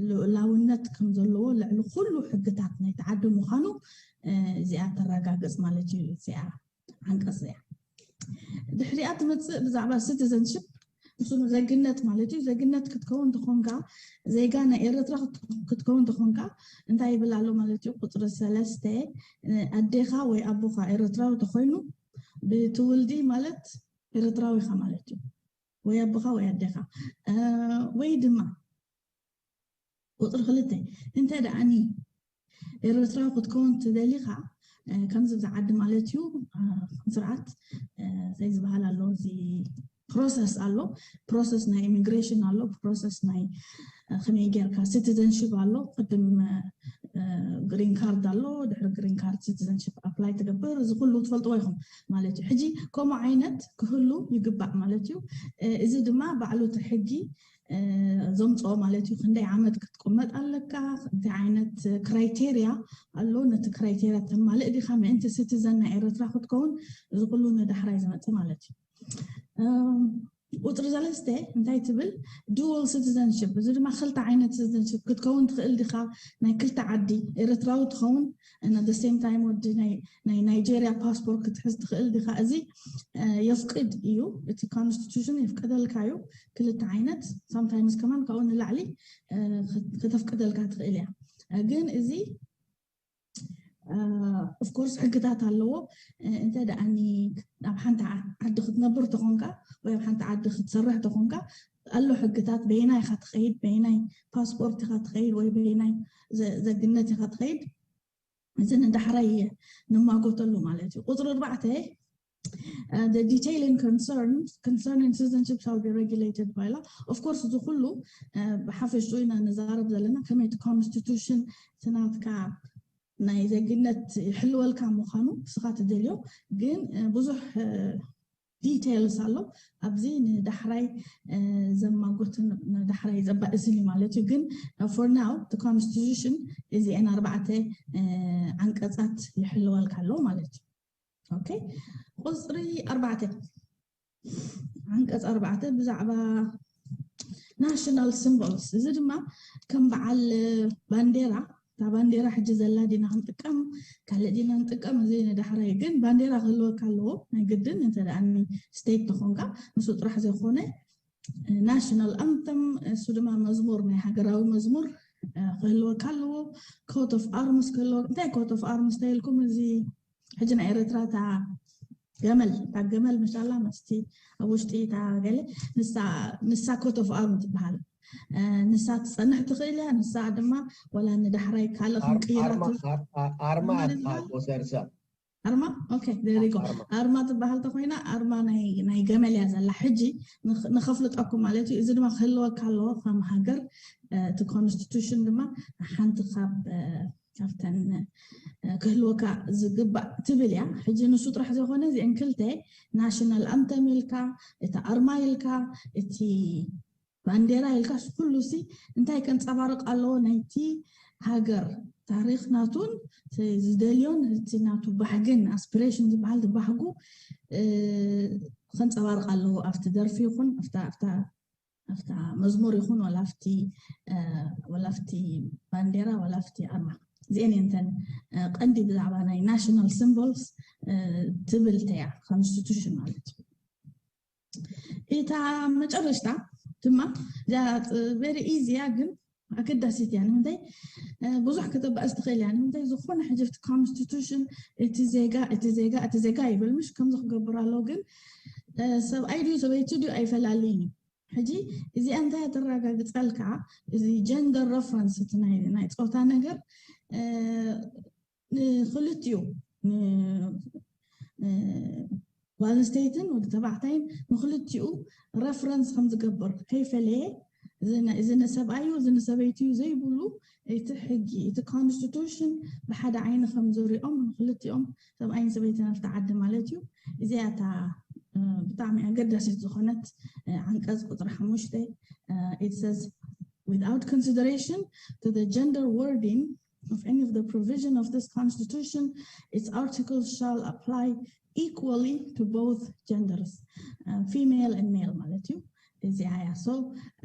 ልኡላውነት ከም ዘለዎ ልዕሊ ኩሉ ሕግታት ናይቲ ዓዲ ምዃኑ እዚኣ ተረጋግፅ ማለት እዩ። እዚኣ ዓንቀፅ እዚኣ ድሕሪኣ ትመፅእ ብዛዕባ citizenship። እሱ ዜግነት ማለት እዩ። ዜግነት ክትከውን ተኾንካ፣ ዜጋ ናይ ኤርትራ ክት- ክትከውን ተኾንካ፣ እንታይ ይብል ኣሎ ማለት እዩ? ቁፅሪ ሰለስተ፣ ኣዴኻ ወይ ኣቦኻ ኤርትራዊ ተኾይኑ፣ ብትውልዲ ማለት ኤርትራዊ ኢኻ ማለት እዩ። ወይ ኣቦኻ ወይ ኣዴኻ። እ፣ ወይ ድማ ቁፅሪ ክልተ፣ እንተ ደኣኒ ኤርትራዊ ክትከውን ትደሊኻ፣ እ፣ ከምዚ ኣብዚ ዓዲ ማለት እዩ፣ እ፣ ስርዓት፣ እ፣ እንታይ ዝበሃል ኣሎ፣ እዚ ፕሮሰስ ኣሎ፣ ፕሮሰስ ናይ ኢሚግሬሽን ኣሎ፣ ፕሮሰስ ናይ፣ እ፣ ከመይ ጌርካ ሲቲዘንሽፕ ኣሎ። ቅድም ግሪን ካርድ ኣሎ፣ ድሕሪ ግሪን ካርድ ሲቲዘንሽፕ ኣፕላይ ትገብር። እዚ ኩሉ ትፈልጥዎ ኢኹም ማለት እዩ። ሕጂ ከምኡ ዓይነት ክህሉ ይግባእ ማለት እዩ። እ፣ እዚ ድማ ባዕሉ እቲ ሕጊ እ፣ ዘምፅኦ ማለት እዩ። ክንደይ ዓመት ክትቅመጥ ኣለካ፣ እንታይ ዓይነት ክራይቴርያ ኣሎ፣ ነቲ ክራይቴርያ ተማልእ ዲኻ ምእንቲ ሲቲዘን ናይ ኤርትራ ክትከውን፣ እዚ ኩሉ ንዳሕራይ ዝመፅእ ማለት እዩ። እም፣ ቁፅሪ ሰለስተ እንታይ ትብል? ዱዋል ሲቲዘንሽፕ። እዚ ድማ ክልተ ዓይነት ሲቲዘንሽፕ ክትከውን ትኽእል ዲኻ፣ ናይ ክልተ ዓዲ ኤርትራዊ ትኸውን፣ and at the same time ወዲ ናይ ናይ ናይጄርያ ፓስፖርት ክትሕዝ ትኽእል ዲኻ? እዚ እ፣ የፍቅድ እዩ፣ እቲ ኮንስቲቱሽን የፍቅደልካ እዩ። ክልተ ዓይነት፣ ሳምታይምስ ከማን ካብኡ ንላዕሊ፣ እ፣ ክት- ከተፍቅደልካ ትኽእል እያ። እ፣ ግን እዚ ኦፍኮርስ ሕግታት ኣለዎ። እ፣ እንተ ደኣኒ ኣብ ሓንቲ ዓ- ዓዲ ክትነብር ተኾንካ ወይ ኣብ ሓንቲ ዓዲ ክትሰርሕ ተኾንካ ኣሎ ሕግታት፣ በየናይ ኢኻ ትኸይድ፣ በየናይ ፓስፖርት ኢኻ ትኸይድ ወይ በየናይ ዘ- ዘግነት ኢኻ ትኸይድ፣ እዚ ንዳሕራይ ንማጎተሉ ማለት እዩ። ቁፅሪ ኣርባዕተ፣ uh, the detailing concerns concerning citizenship shall be regulated by law. Of course እዚ ኩሉ፣ uh፣ ብሓፈሽኡ ኢና ንዛረብ ዘለና ከመይ እቲ ኮንስቲቱሽን እቲ ናትካ ናይ ዜግነት ይሕልወልካ ምዃኑ ንስኻ ትደልዮ፣ ግን፣ uh፣ ብዙሕ፣ uh፣ ዲቴይልስ ኣሎ። ኣብዚ ንዳሕራይ፣ uh፣ ዘማጎትን ንዳሕራይ ዘባእስን እዩ ማለት እዩ። ግን for now the constitution እዚአን ኣርባዕተ፣ uh፣ ዓንቀፃት ይሕልወልካ ኣሎ ማለት እዩ። ኦኬ፣ ቁፅሪ ኣርባዕተ፣ ዓንቀፅ ኣርባዕተ ብዛዕባ ናሽናል ሲምቦልስ፣ እዚ ድማ ከም በዓል ባንዴራ፣ እታ ባንዴራ ሕጂ ዘላ ዲና ክንጥቀም፣ ካልእ ዲና ንጥቀም፣ እዚ ንዳሕራይ። ግን ባንዴራ ክህልወካ ኣለዎ ናይ ግድን፣ እንተ ደኣ ስቴት ተኾንካ። ንሱ ጥራሕ ዘይኮነ ናሽናል ኣንተም፣ እሱ ድማ መዝሙር፣ ናይ ሃገራዊ መዝሙር፣ እ፣ ክህልወካ ኣለዎ። ኮት ኦፍ ኣርምስ ክህልወ፣ እንታይ ኮት ኦፍ ኣርምስ ተይልኩም፣ እዚ ሕጂ ናይ ኤርትራ እታ ገመል፣ እታ ገመል ምሻላ መስቲ ኣብ ውሽጢ እታ ገለ፣ ንሳ፣ ንሳ ኮት ኦፍ ኣርም ትበሃል። እ፣ ንሳ ትጸንሕ ትኽእል እያ። ንሳ ድማ ወላ ንዳሕራይ ካልእ ኣር- ክንቅይራ ኣርማ ትኽ- ኣር- ኣር- ኣርማ ኣርማ እያ ዝበሃል? ትበሃል፣ ሰርሰ። ኣርማ? ኦኬ፣ there you go። ኣርማ። ኣርማ ትበሃል ተኾይና፣ ኣርማ ናይ፣ ናይ ገመል እያ ዘላ። ሕጂ ንኽ- ንኸፍልጠኩም ማለት እዩ። እዚ ድማ ክህልወካ ኣለዎ ከም ሃገር። እ፣ እቲ ኮንስቲቱሽን ድማ ሓንቲ ካብ፣ እ፣ ካብተን፣ እ፣ ክህልወካ ዝግባእ ትብል እያ። ሕጂ ንሱ ጥራሕ ዘይኮነ፣ እዚአን ክልተ፣ ናሽናል ኣንተም ኢልካ፣ እቲ ኣርማ ኢልካ፣ እቲ ባንዴራ ኢልካ፣ ኩሉ ሲ እንታይ ከንጸባርቕ ኣለዎ? ናይቲ ሃገር ታሪኽ ናቱን፣ እቲ ዝደልዮን፣ እቲ ናቱ ባህግን ኣስፒሬሽን ዝበሃል፣ እቲ ባህጉ፣ እ፣ ከንጸባርቕ ኣለዎ። ኣብቲ ደርፊ ይኹን ኣብታ፣ ኣብታ፣ ኣብታ መዝሙር ይኹን፣ ወላ ኣብቲ፣ እ፣ ወላ ኣብቲ ባንዴራ፣ ወላ ኣብቲ ኣርማ። እዚአን እየን እተን፣ እ፣ ቀንዲ ብዛዕባ ናይ ናሽናል ሲምቦልስ፣ እ፣ ትብል እያ ኮንስቲቱሽን ማለት እዩ። እታ መጨረሽታ ድማ፣ እዛ ቬሪ ኢዚ እያ፣ ግን ኣገዳሲት እያ። ንምንታይ? እ፣ ብዙሕ ከተባእስ ትኽእል እያ። ንምንታይ? ዝኾነ ሕጂ እቲ ኮንስቲቱሽን፣ እቲ ዜጋ፣ እቲ ዜጋ፣ እቲ ዜጋ ይብል፣ ምሽ ከምዚ ክገብር ኣለዎ፣ ግን፣ እ፣ ሰብኣይ ድዩ ሰበይቲ ድዩ ኣይፈላልይን እዩ። ሕጂ እዚኣ እንታይ ተረጋግጸልካ? እዚ ጀንደር ረፈረንስ፣ እቲ ናይ፣ ናይ ጾታ ነገር፣ እ፣ ንኽልቲኡ፣ ን-፣ እ፣ ጓል ኣንስተይትን ወዲ ተባዕታይን ንኽልቲኡ ረፈረንስ ከም ዝገብር ከይፈለየ፣ እዚ ን-፣ እዚ ንሰብኣዩ፣ እዚ ንሰበይትዩ ዘይብሉ፣ እቲ ሕጊ፣ እቲ ኮንስቲቱሽን ብሓደ ዓይኒ ከም ዝሪኦም ንኽልቲኦም፣ ሰብኣይን ሰበይትን ኣብቲ ዓዲ ማለት እዩ። እዚኣ እታ፣ እ፣ ብጣዕሚ ኣገዳሲት ዝኾነት፣ እ፣ ዓንቀጽ ቁጽሪ ሓሙሽተ፣ እ፣ it says, without consideration to the gender wording of any of the provision of this constitution, its articles shall apply equally to both genders, uh, female and male ማለት እዩ። እዚኣ እያ። So,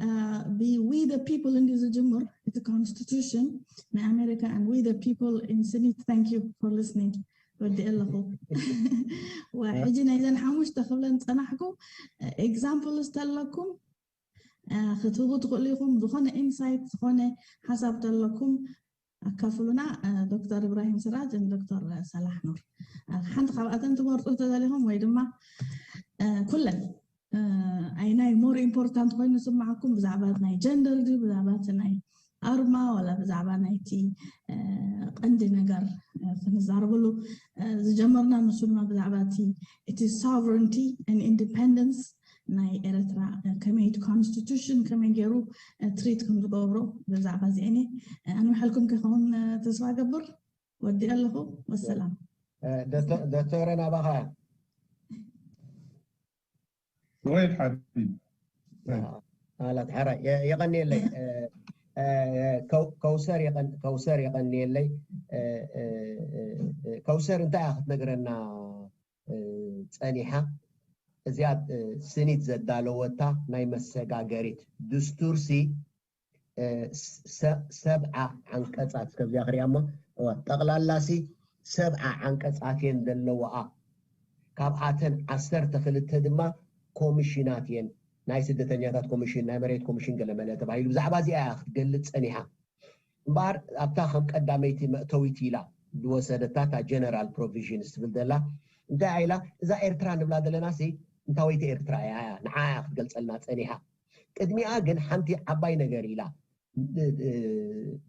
uh, ብ we the people እንድዩ ዝጅምር እቲ ኮንስቲቱሽን ናይ ኣሜሪካ። And we the people in Senate, thank you for listening። ወዲ ኣለኹ። ዋ፣ ሕጂ ናይዘን ሓሙሽተ ክብለን ጸናሕኩ። ኤግዛምፕልስ ተለኩም፣ ክትህቡ ትኽእሉ ኢኹም። ዝኾነ ኢንሳይት፣ ዝኾነ ሓሳብ ተለኩም ኣካፍሉና። ዶክተር ኢብራሂም ስራጅ ን ዶክተር ሰላሕ ኑር፣ ሓንቲ ካብኣተን ትመርፁ ተዘሊኹም ወይ ድማ ኩለን ኣይናይ ሞር ኢምፖርታንት ኮይኑ ዝስማዓኩም፣ ብዛዕባ ናይ ጀንደር ድዩ፣ ብዛዕባ እቲ ናይ ኣርማ፣ ዋላ ብዛዕባ ናይቲ ቀንዲ ነገር ክንዛረበሉ ዝጀመርና፣ ንሱ ድማ ብዛዕባ እቲ እቲ ሶቨረንቲ ኢንዲፐንደንስ ናይ ኤርትራ፣ ከመይ እቲ ኮንስቲቱሽን ከመይ ገይሩ ትሪት ከም ዝገብሮ፣ ብዛዕባ እዚአኒ ኣንምሐልኩም ከኸውን ተስፋ ገብር። ወዲ ኣለኹ። ወሰላም። ዶክተረ ናባኻ። ወይድ ሓቢቢ። ኣላት ሓራይ የቐንየለይ። ከውሰር የቐንየለይ። ከውሰር እንታይ እያ ክትነግረና ጸኒሓ? እዚኣ ስኒት ዘዳለወታ ናይ መሰጋገሪት ድስቱርሲ ሰብዓ ዓንቀጻት፣ ከብዚኣ ክሪኣ እሞ፣ ጠቕላላሲ ሰብዓ ዓንቀጻት እየን ዘለዋኣ። ካብኣተን ዓሰርተ ክልተ ድማ ኮሚሽናት እየን፣ ናይ ስደተኛታት ኮሚሽን፣ ናይ መሬት ኮሚሽን ገለመለ ተባሂሉ። ብዛዕባ እዚኣ እያ ክትገልጽ ጸኒሓ። እምበኣር ኣብታ ከም ቀዳመይቲ መእተዊት ኢላ ዝወሰደታ እታ ጀነራል ፕሮቪዥንስ ትብል ዘላ እንታይ ኢላ? እዛ ኤርትራ ንብላ ዘለና ሲ እንታወይቲ ኤርትራ እያ? ንዓ እያ ክትገልጸልና ጸኒሓ። ቅድሚኣ ግን ሓንቲ ዓባይ ነገር ኢላ።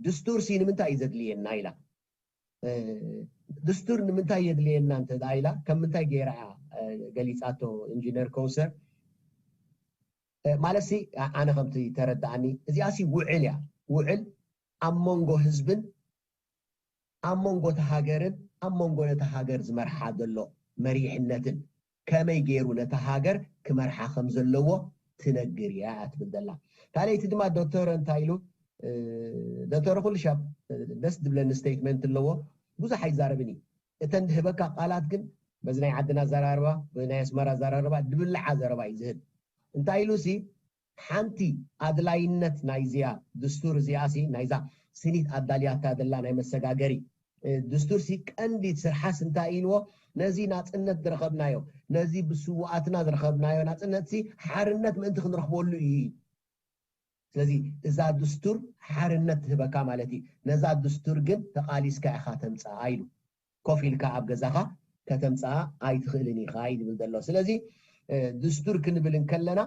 ድስቱር ሲ ንምንታይ እዩ ዘድልየና ኢላ። ድስቱር ንምንታይ የድልየና እንተ ኢላ፣ ከም ምንታይ ገይራ እያ ገሊጻቶ? ኢንጂነር ከውሰር ማለት ሲ ኣነ ከምቲ ተረዳኣኒ እዚኣ ሲ ውዕል እያ። ውዕል ኣብ መንጎ ህዝብን ኣብ መንጎ እቲ ሃገርን ኣብ መንጎ ነቲ ሃገር ዝመርሓ ዘሎ መሪሕነትን ከመይ ገይሩ ነቲ ሃገር ክመርሓ ከም ዘለዎ ትነግር እያ ትብል ዘላ። ካልኣይቲ ድማ ዶክተር እንታይ ኢሉ? ዶክተር ኩሉ ሻብ ደስ ዝብለኒ ስቴትመንት ኣለዎ። ብዙሕ ኣይዛረብን እዩ። እተን ዝህበካ ቃላት ግን በዚ ናይ ዓድና ኣዘራርባ፣ ብናይ ኣስመራ ኣዘራርባ ድብልዓ ዘረባ እዩ ዝህብ። እንታይ ኢሉ ሲ ሓንቲ ኣድላይነት ናይዚኣ ድስቱር እዚኣ ሲ ናይዛ ስኒት ኣዳልያታ ዘላ ናይ መሰጋገሪ ድስቱር ሲ ቀንዲ ስርሓስ እንታይ ኢልዎ? ነዚ ናፅነት ዝረኸብናዮ፣ ነዚ ብስውኣትና ዝረኸብናዮ ናፅነት ሲ ሓርነት ምእንቲ ክንረኽበሉ እዩ። ስለዚ እዛ ድስቱር ሓርነት ትህበካ ማለት እዩ። ነዛ ድስቱር ግን ተቓሊስካ ኢኻ ተምፅኣ ኢሉ። ኮፍ ኢልካ ኣብ ገዛኻ ከተምፅኣ ኣይትኽእልን ኢኻ እዩ ዝብል ዘሎ። ስለዚ ድስቱር ክንብል እንከለና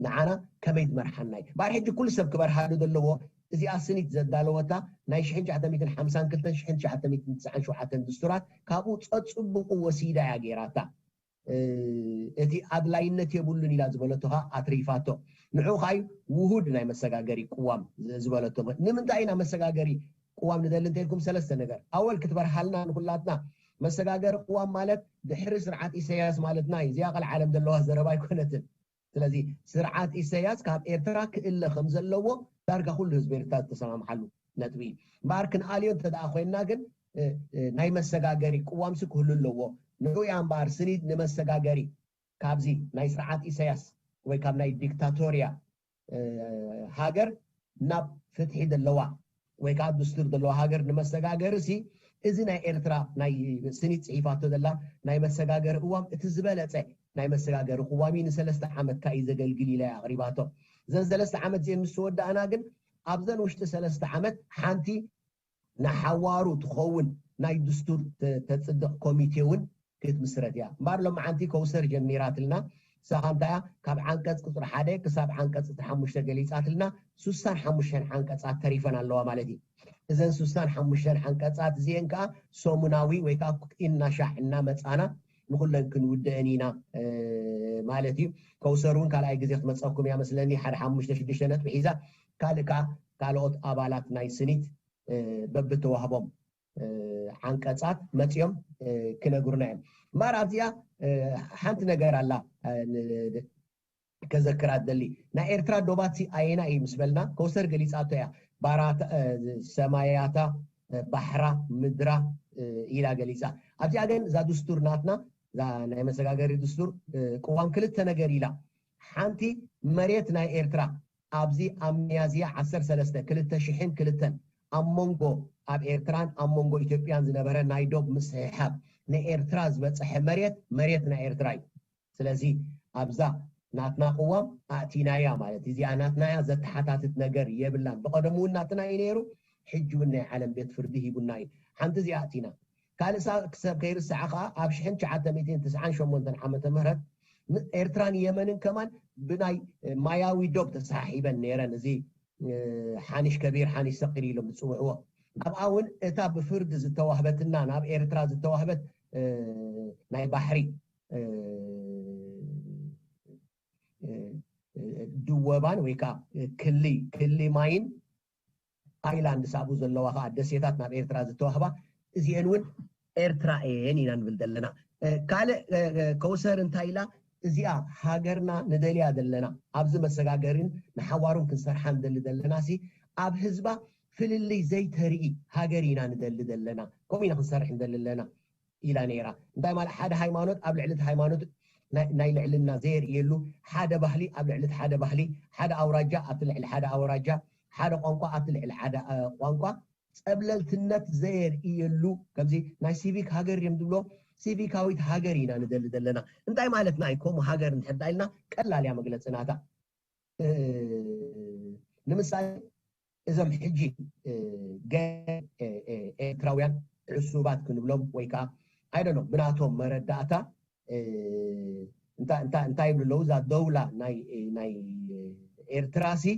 ንዓና ከመይ ትመርሓና እዩ። ባር ሕጂ ኩሉ ሰብ ክበርሃሉ ዘለዎ እዚኣ ስኒት ዘዳለወታ ናይ ሽሕን ትሽዓተ ሚእትን ሓምሳን ክልተን ሽሕን ትሽዓተ ሚእትን ትስዓን ሸውዓተን ድስቱራት ካብኡ ጸጽብቑ ወሲዳ እያ ገይራታ። እቲ ኣድላይነት የብሉን ኢላ ዝበለቶ ኸዓ ኣትሪፋቶ። ንዑ ኸዓ እዩ ውሁድ ናይ መሰጋገሪ ቅዋም ዝበለቶ። ንምንታይ ኢና መሰጋገሪ ቅዋም ንደሊ እንተልኩም ሰለስተ ነገር። ኣወል ክትበርሃልና ንኩላትና መሰጋገሪ ቅዋም ማለት ድሕሪ ስርዓት ኢሰያስ ማለትና እዩ። እዚኣ ቀልዓለም ዘለዋ ዘረባ ኣይኮነትን። ስለዚ ስርዓት ኢሰያስ ካብ ኤርትራ ክእለ ከም ዘለዎ ዳርጋ ኩሉ ህዝቢ ኤርትራ ዝተሰማምሓሉ ነጥቢ እዩ። እምበኣር ክንኣልዮ እንተ ደኣ ኮይንና ግን ናይ መሰጋገሪ ቅዋምሲ ክህሉ ኣለዎ። ንዑ እያ እምበኣር ስኒት ንመሰጋገሪ ካብዚ ናይ ስርዓት ኢሰያስ ወይ ካብ ናይ ዲክታቶርያ ሃገር ናብ ፍትሒ ዘለዋ ወይ ከዓ ድስቱር ዘለዋ ሃገር ንመሰጋገሪ ሲ እዚ ናይ ኤርትራ ናይ ስኒት ፅሒፋቶ ዘላ ናይ መሰጋገሪ ቅዋም እቲ ዝበለፀ ናይ መሰጋገሪ ቅዋም እዩ። ንሰለስተ ዓመት ከዓ እዩ ዘገልግል ኢላ እያ ኣቕሪባቶ። እዘን ሰለስተ ዓመት እዚአን ምስ ተወዳእና ግን ኣብዘን ውሽጢ ሰለስተ ዓመት ሓንቲ ንሓዋሩ ትኸውን ናይ ድስቱር ተፅድቕ ኮሚቴ እውን ክትምስረት እያ። እምበኣር ሎማዓንቲ ከውሰር ጀሚራትልና። ንሳኻ እንታይ እያ ካብ ዓንቀፅ ቁፅሪ ሓደ ክሳብ ዓንቀፅ ቁፅሪ ሓሙሽተ ገሊፃትልና። ሱሳን ሓሙሽተን ዓንቀፃት ተሪፈን ኣለዋ ማለት እዩ። እዘን ሱሳን ሓሙሽተን ዓንቀፃት እዚአን ከዓ ሰሙናዊ ወይ ከዓ ኢናሻዕ እናመፃና ንኩለን ክንውደአን ኢና ማለት እዩ። ከውሰር እውን ካልኣይ ግዜ ክትመፀኩም እያ መስለኒ። ሓደ ሓሙሽተ ሽዱሽተ ነጥቢ ሒዛ ካልእ ከዓ ካልኦት ኣባላት ናይ ስኒት በብተዋህቦም ዓንቀፃት መፂኦም ክነግሩና እዮም። እምበኣር ኣብዚኣ ሓንቲ ነገር ኣላ ከዘክራ ደሊ። ናይ ኤርትራ ዶባት ኣየና እዩ ምስ በልና ከውሰር ገሊፃቶ እያ። ባራታ፣ ሰማያታ፣ ባሕራ፣ ምድራ ኢላ ገሊፃ። ኣብዚኣ ግን እዛ ድስቱር ናትና እዛ ናይ መሰጋገሪ ድስቱር ቅዋም ክልተ ነገር ኢላ። ሓንቲ መሬት ናይ ኤርትራ ኣብዚ ኣብ ሚያዝያ ዓሰርተ ሰለስተ ክልተ ሽሕን ክልተን ኣብ መንጎ ኣብ ኤርትራን ኣብ መንጎ ኢትዮጵያን ዝነበረ ናይ ዶብ ምስሕሓብ ንኤርትራ ዝበፀሐ መሬት መሬት ናይ ኤርትራ እዩ። ስለዚ ኣብዛ ናትና ቅዋም ኣእቲናያ ማለት እዚኣ ናትናያ ዘተሓታትት ነገር የብላን። ብቐደሙ እውን ናትና እዩ ነይሩ፣ ሕጂ እውን ናይ ዓለም ቤት ፍርዲ ሂቡና እዩ። ሓንቲ እዚኣ ኣእቲና። ካልእ ሰብ ከይርስዓ ከዓ ኣብ ሽሕን ትሽዓተ ሚእትን ትስዓን ሸሞንተን ዓመተ ምህረት ኤርትራን የመንን ከማን ብናይ ማያዊ ዶብ ተሰሓሒበን ነይረን። እዚ ሓኒሽ ከቢር ሓኒሽ ሰቂር ኢሎም ዝፅውዕዎ ኣብኣ እውን እታ ብፍርድ ዝተዋህበትና ናብ ኤርትራ ዝተዋህበት ናይ ባሕሪ ድወባን ወይ ከዓ ክሊ ክሊ ማይን ኣይላንድ ሳብኡ ዘለዋ ከዓ ደሴታት ናብ ኤርትራ ዝተዋህባ እዚአን እውን ኤርትራ እየን ኢና ንብል ዘለና። ካልእ ከውሰር እንታይ ኢላ እዚኣ ሃገርና ንደልያ ዘለና ኣብዚ መሰጋገሪን ንሓዋሩን ክንሰርሓ ንደሊ ዘለና ሲ ኣብ ህዝባ ፍልልይ ዘይተርኢ ሃገር ኢና ንደሊ ዘለና፣ ከምኡ ኢና ክንሰርሕ ንደሊ ኣለና ኢላ ነይራ። እንታይ ማለት ሓደ ሃይማኖት ኣብ ልዕሊ እቲ ሃይማኖት ናይ ልዕልና ዘየርእየሉ፣ ሓደ ባህሊ ኣብ ልዕሊ ሓደ ባህሊ፣ ሓደ ኣውራጃ ኣብቲ ልዕሊ ሓደ ኣውራጃ፣ ሓደ ቋንቋ ኣብቲ ልዕሊ ሓደ ቋንቋ ጸብለልትነት ዘየርእየሉ፣ ከምዚ ናይ ሲቪክ ሃገር እዮም ዝብሎ፣ ሲቪካዊት ሃገር ኢና ንደሊ ዘለና። እንታይ ማለትና እዩ? ከምኡ ሃገር እንድሕር ዳ ኢልና ቀላል እያ መግለጺ ናታ። ንምሳሌ እዞም ሕጂ ኤርትራውያን ዕሱባት ክንብሎም ወይ ከዓ ኣይደኖ ብናቶም መረዳእታ እንታይ ይብሉ ኣለዉ? እዛ ደውላ ናይ ኤርትራ ሲ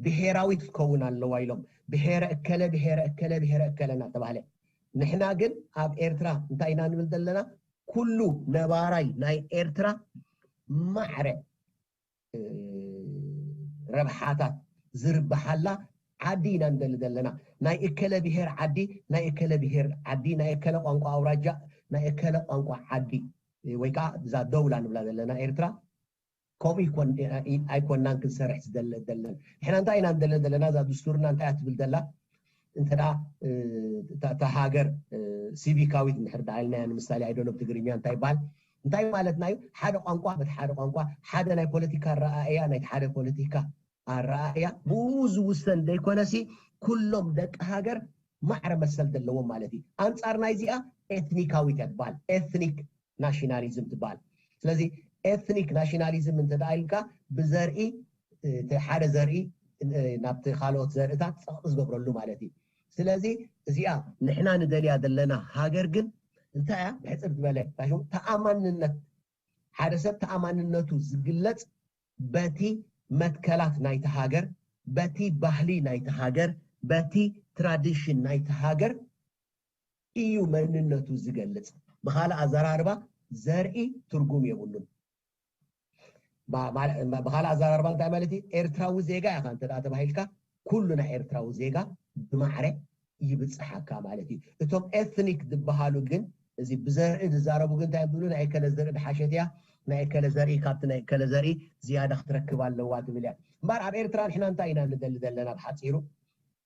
ብሄራዊት ክትከውን ኣለዋ ኢሎም ብሄረ እከለ ብሄረ እከለ ብሄረ እከለ እናተባህለ ንሕና ግን ኣብ ኤርትራ እንታይ ኢና ንብል ዘለና? ኩሉ ነባራይ ናይ ኤርትራ ማዕረ ረብሓታት ዝርብሓላ ዓዲ ኢና ንደሊ ዘለና። ናይ እከለ ብሄር ዓዲ፣ ናይ እከለ ብሄር ዓዲ፣ ናይ እከለ ቋንቋ ኣውራጃ፣ ናይ እከለ ቋንቋ ዓዲ ወይ ከዓ እዛ ደውላ ንብላ ዘለና ኤርትራ ከምኡ ኣይኮናን ክንሰርሕ ዝደለ ደለን። ንሕና እንታይ ኢና ንደለ ዘለና? እዛ ድስቱርና እንታይ እያ ትብል ደላ? እንተ እታ ሃገር ሲቪካዊት እንድሕር ዳ ኢልናያ ንምሳሌ ኣይደሎ ብትግርኛ እንታይ ይበሃል እንታይ ማለትና እዩ? ሓደ ቋንቋ በቲ ሓደ ቋንቋ ሓደ ናይ ፖለቲካ ኣረኣእያ ናይቲ ሓደ ፖለቲካ ኣረኣእያ ብኡ ዝውሰን ዘይኮነሲ ኩሎም ደቂ ሃገር ማዕረ መሰል ዘለዎም ማለት እዩ። ኣንጻር ናይዚኣ ኤትኒካዊት እያ ትበሃል፣ ኤትኒክ ናሽናሊዝም ትበሃል። ስለዚ ኤትኒክ ናሽናሊዝም እንተ ደኣ ኢልካ ብዘርኢ ሓደ ዘርኢ ናብቲ ካልኦት ዘርእታት ጸቕጢ ዝገብረሉ ማለት እዩ። ስለዚ እዚኣ ንሕና ንደልያ ዘለና ሃገር ግን እንታይ እያ ብሕፅር ዝበለ ተኣማንነት ሓደ ሰብ ተኣማንነቱ ዝግለፅ በቲ መትከላት ናይቲ ሃገር በቲ ባህሊ ናይቲ ሃገር በቲ ትራዲሽን ናይቲ ሃገር እዩ መንነቱ ዝገልፅ። ብካልእ ኣዘራርባ ዘርኢ ትርጉም የብሉን። ብካልእ ኣዘራርባ እንታይ ማለት እዩ? ኤርትራዊ ዜጋ ኢኻ እንተ ተባሂልካ ኩሉ ናይ ኤርትራዊ ዜጋ ብማዕረ ይብፅሓካ ማለት እዩ። እቶም ኤትኒክ ዝበሃሉ ግን እዚ ብዘርኢ ዝዛረቡ ግን እንታይ ዝብሉ ናይ ከለ ዘርኢ ድሓሸት እያ ናይ ከለ ዘርኢ ካብቲ ናይ ከለ ዘርኢ ዝያዳ ክትረክብ ኣለዋ ትብል እያ። እምበር ኣብ ኤርትራ ንሕና እንታይ ኢና ንደሊ ዘለና ብሓፂሩ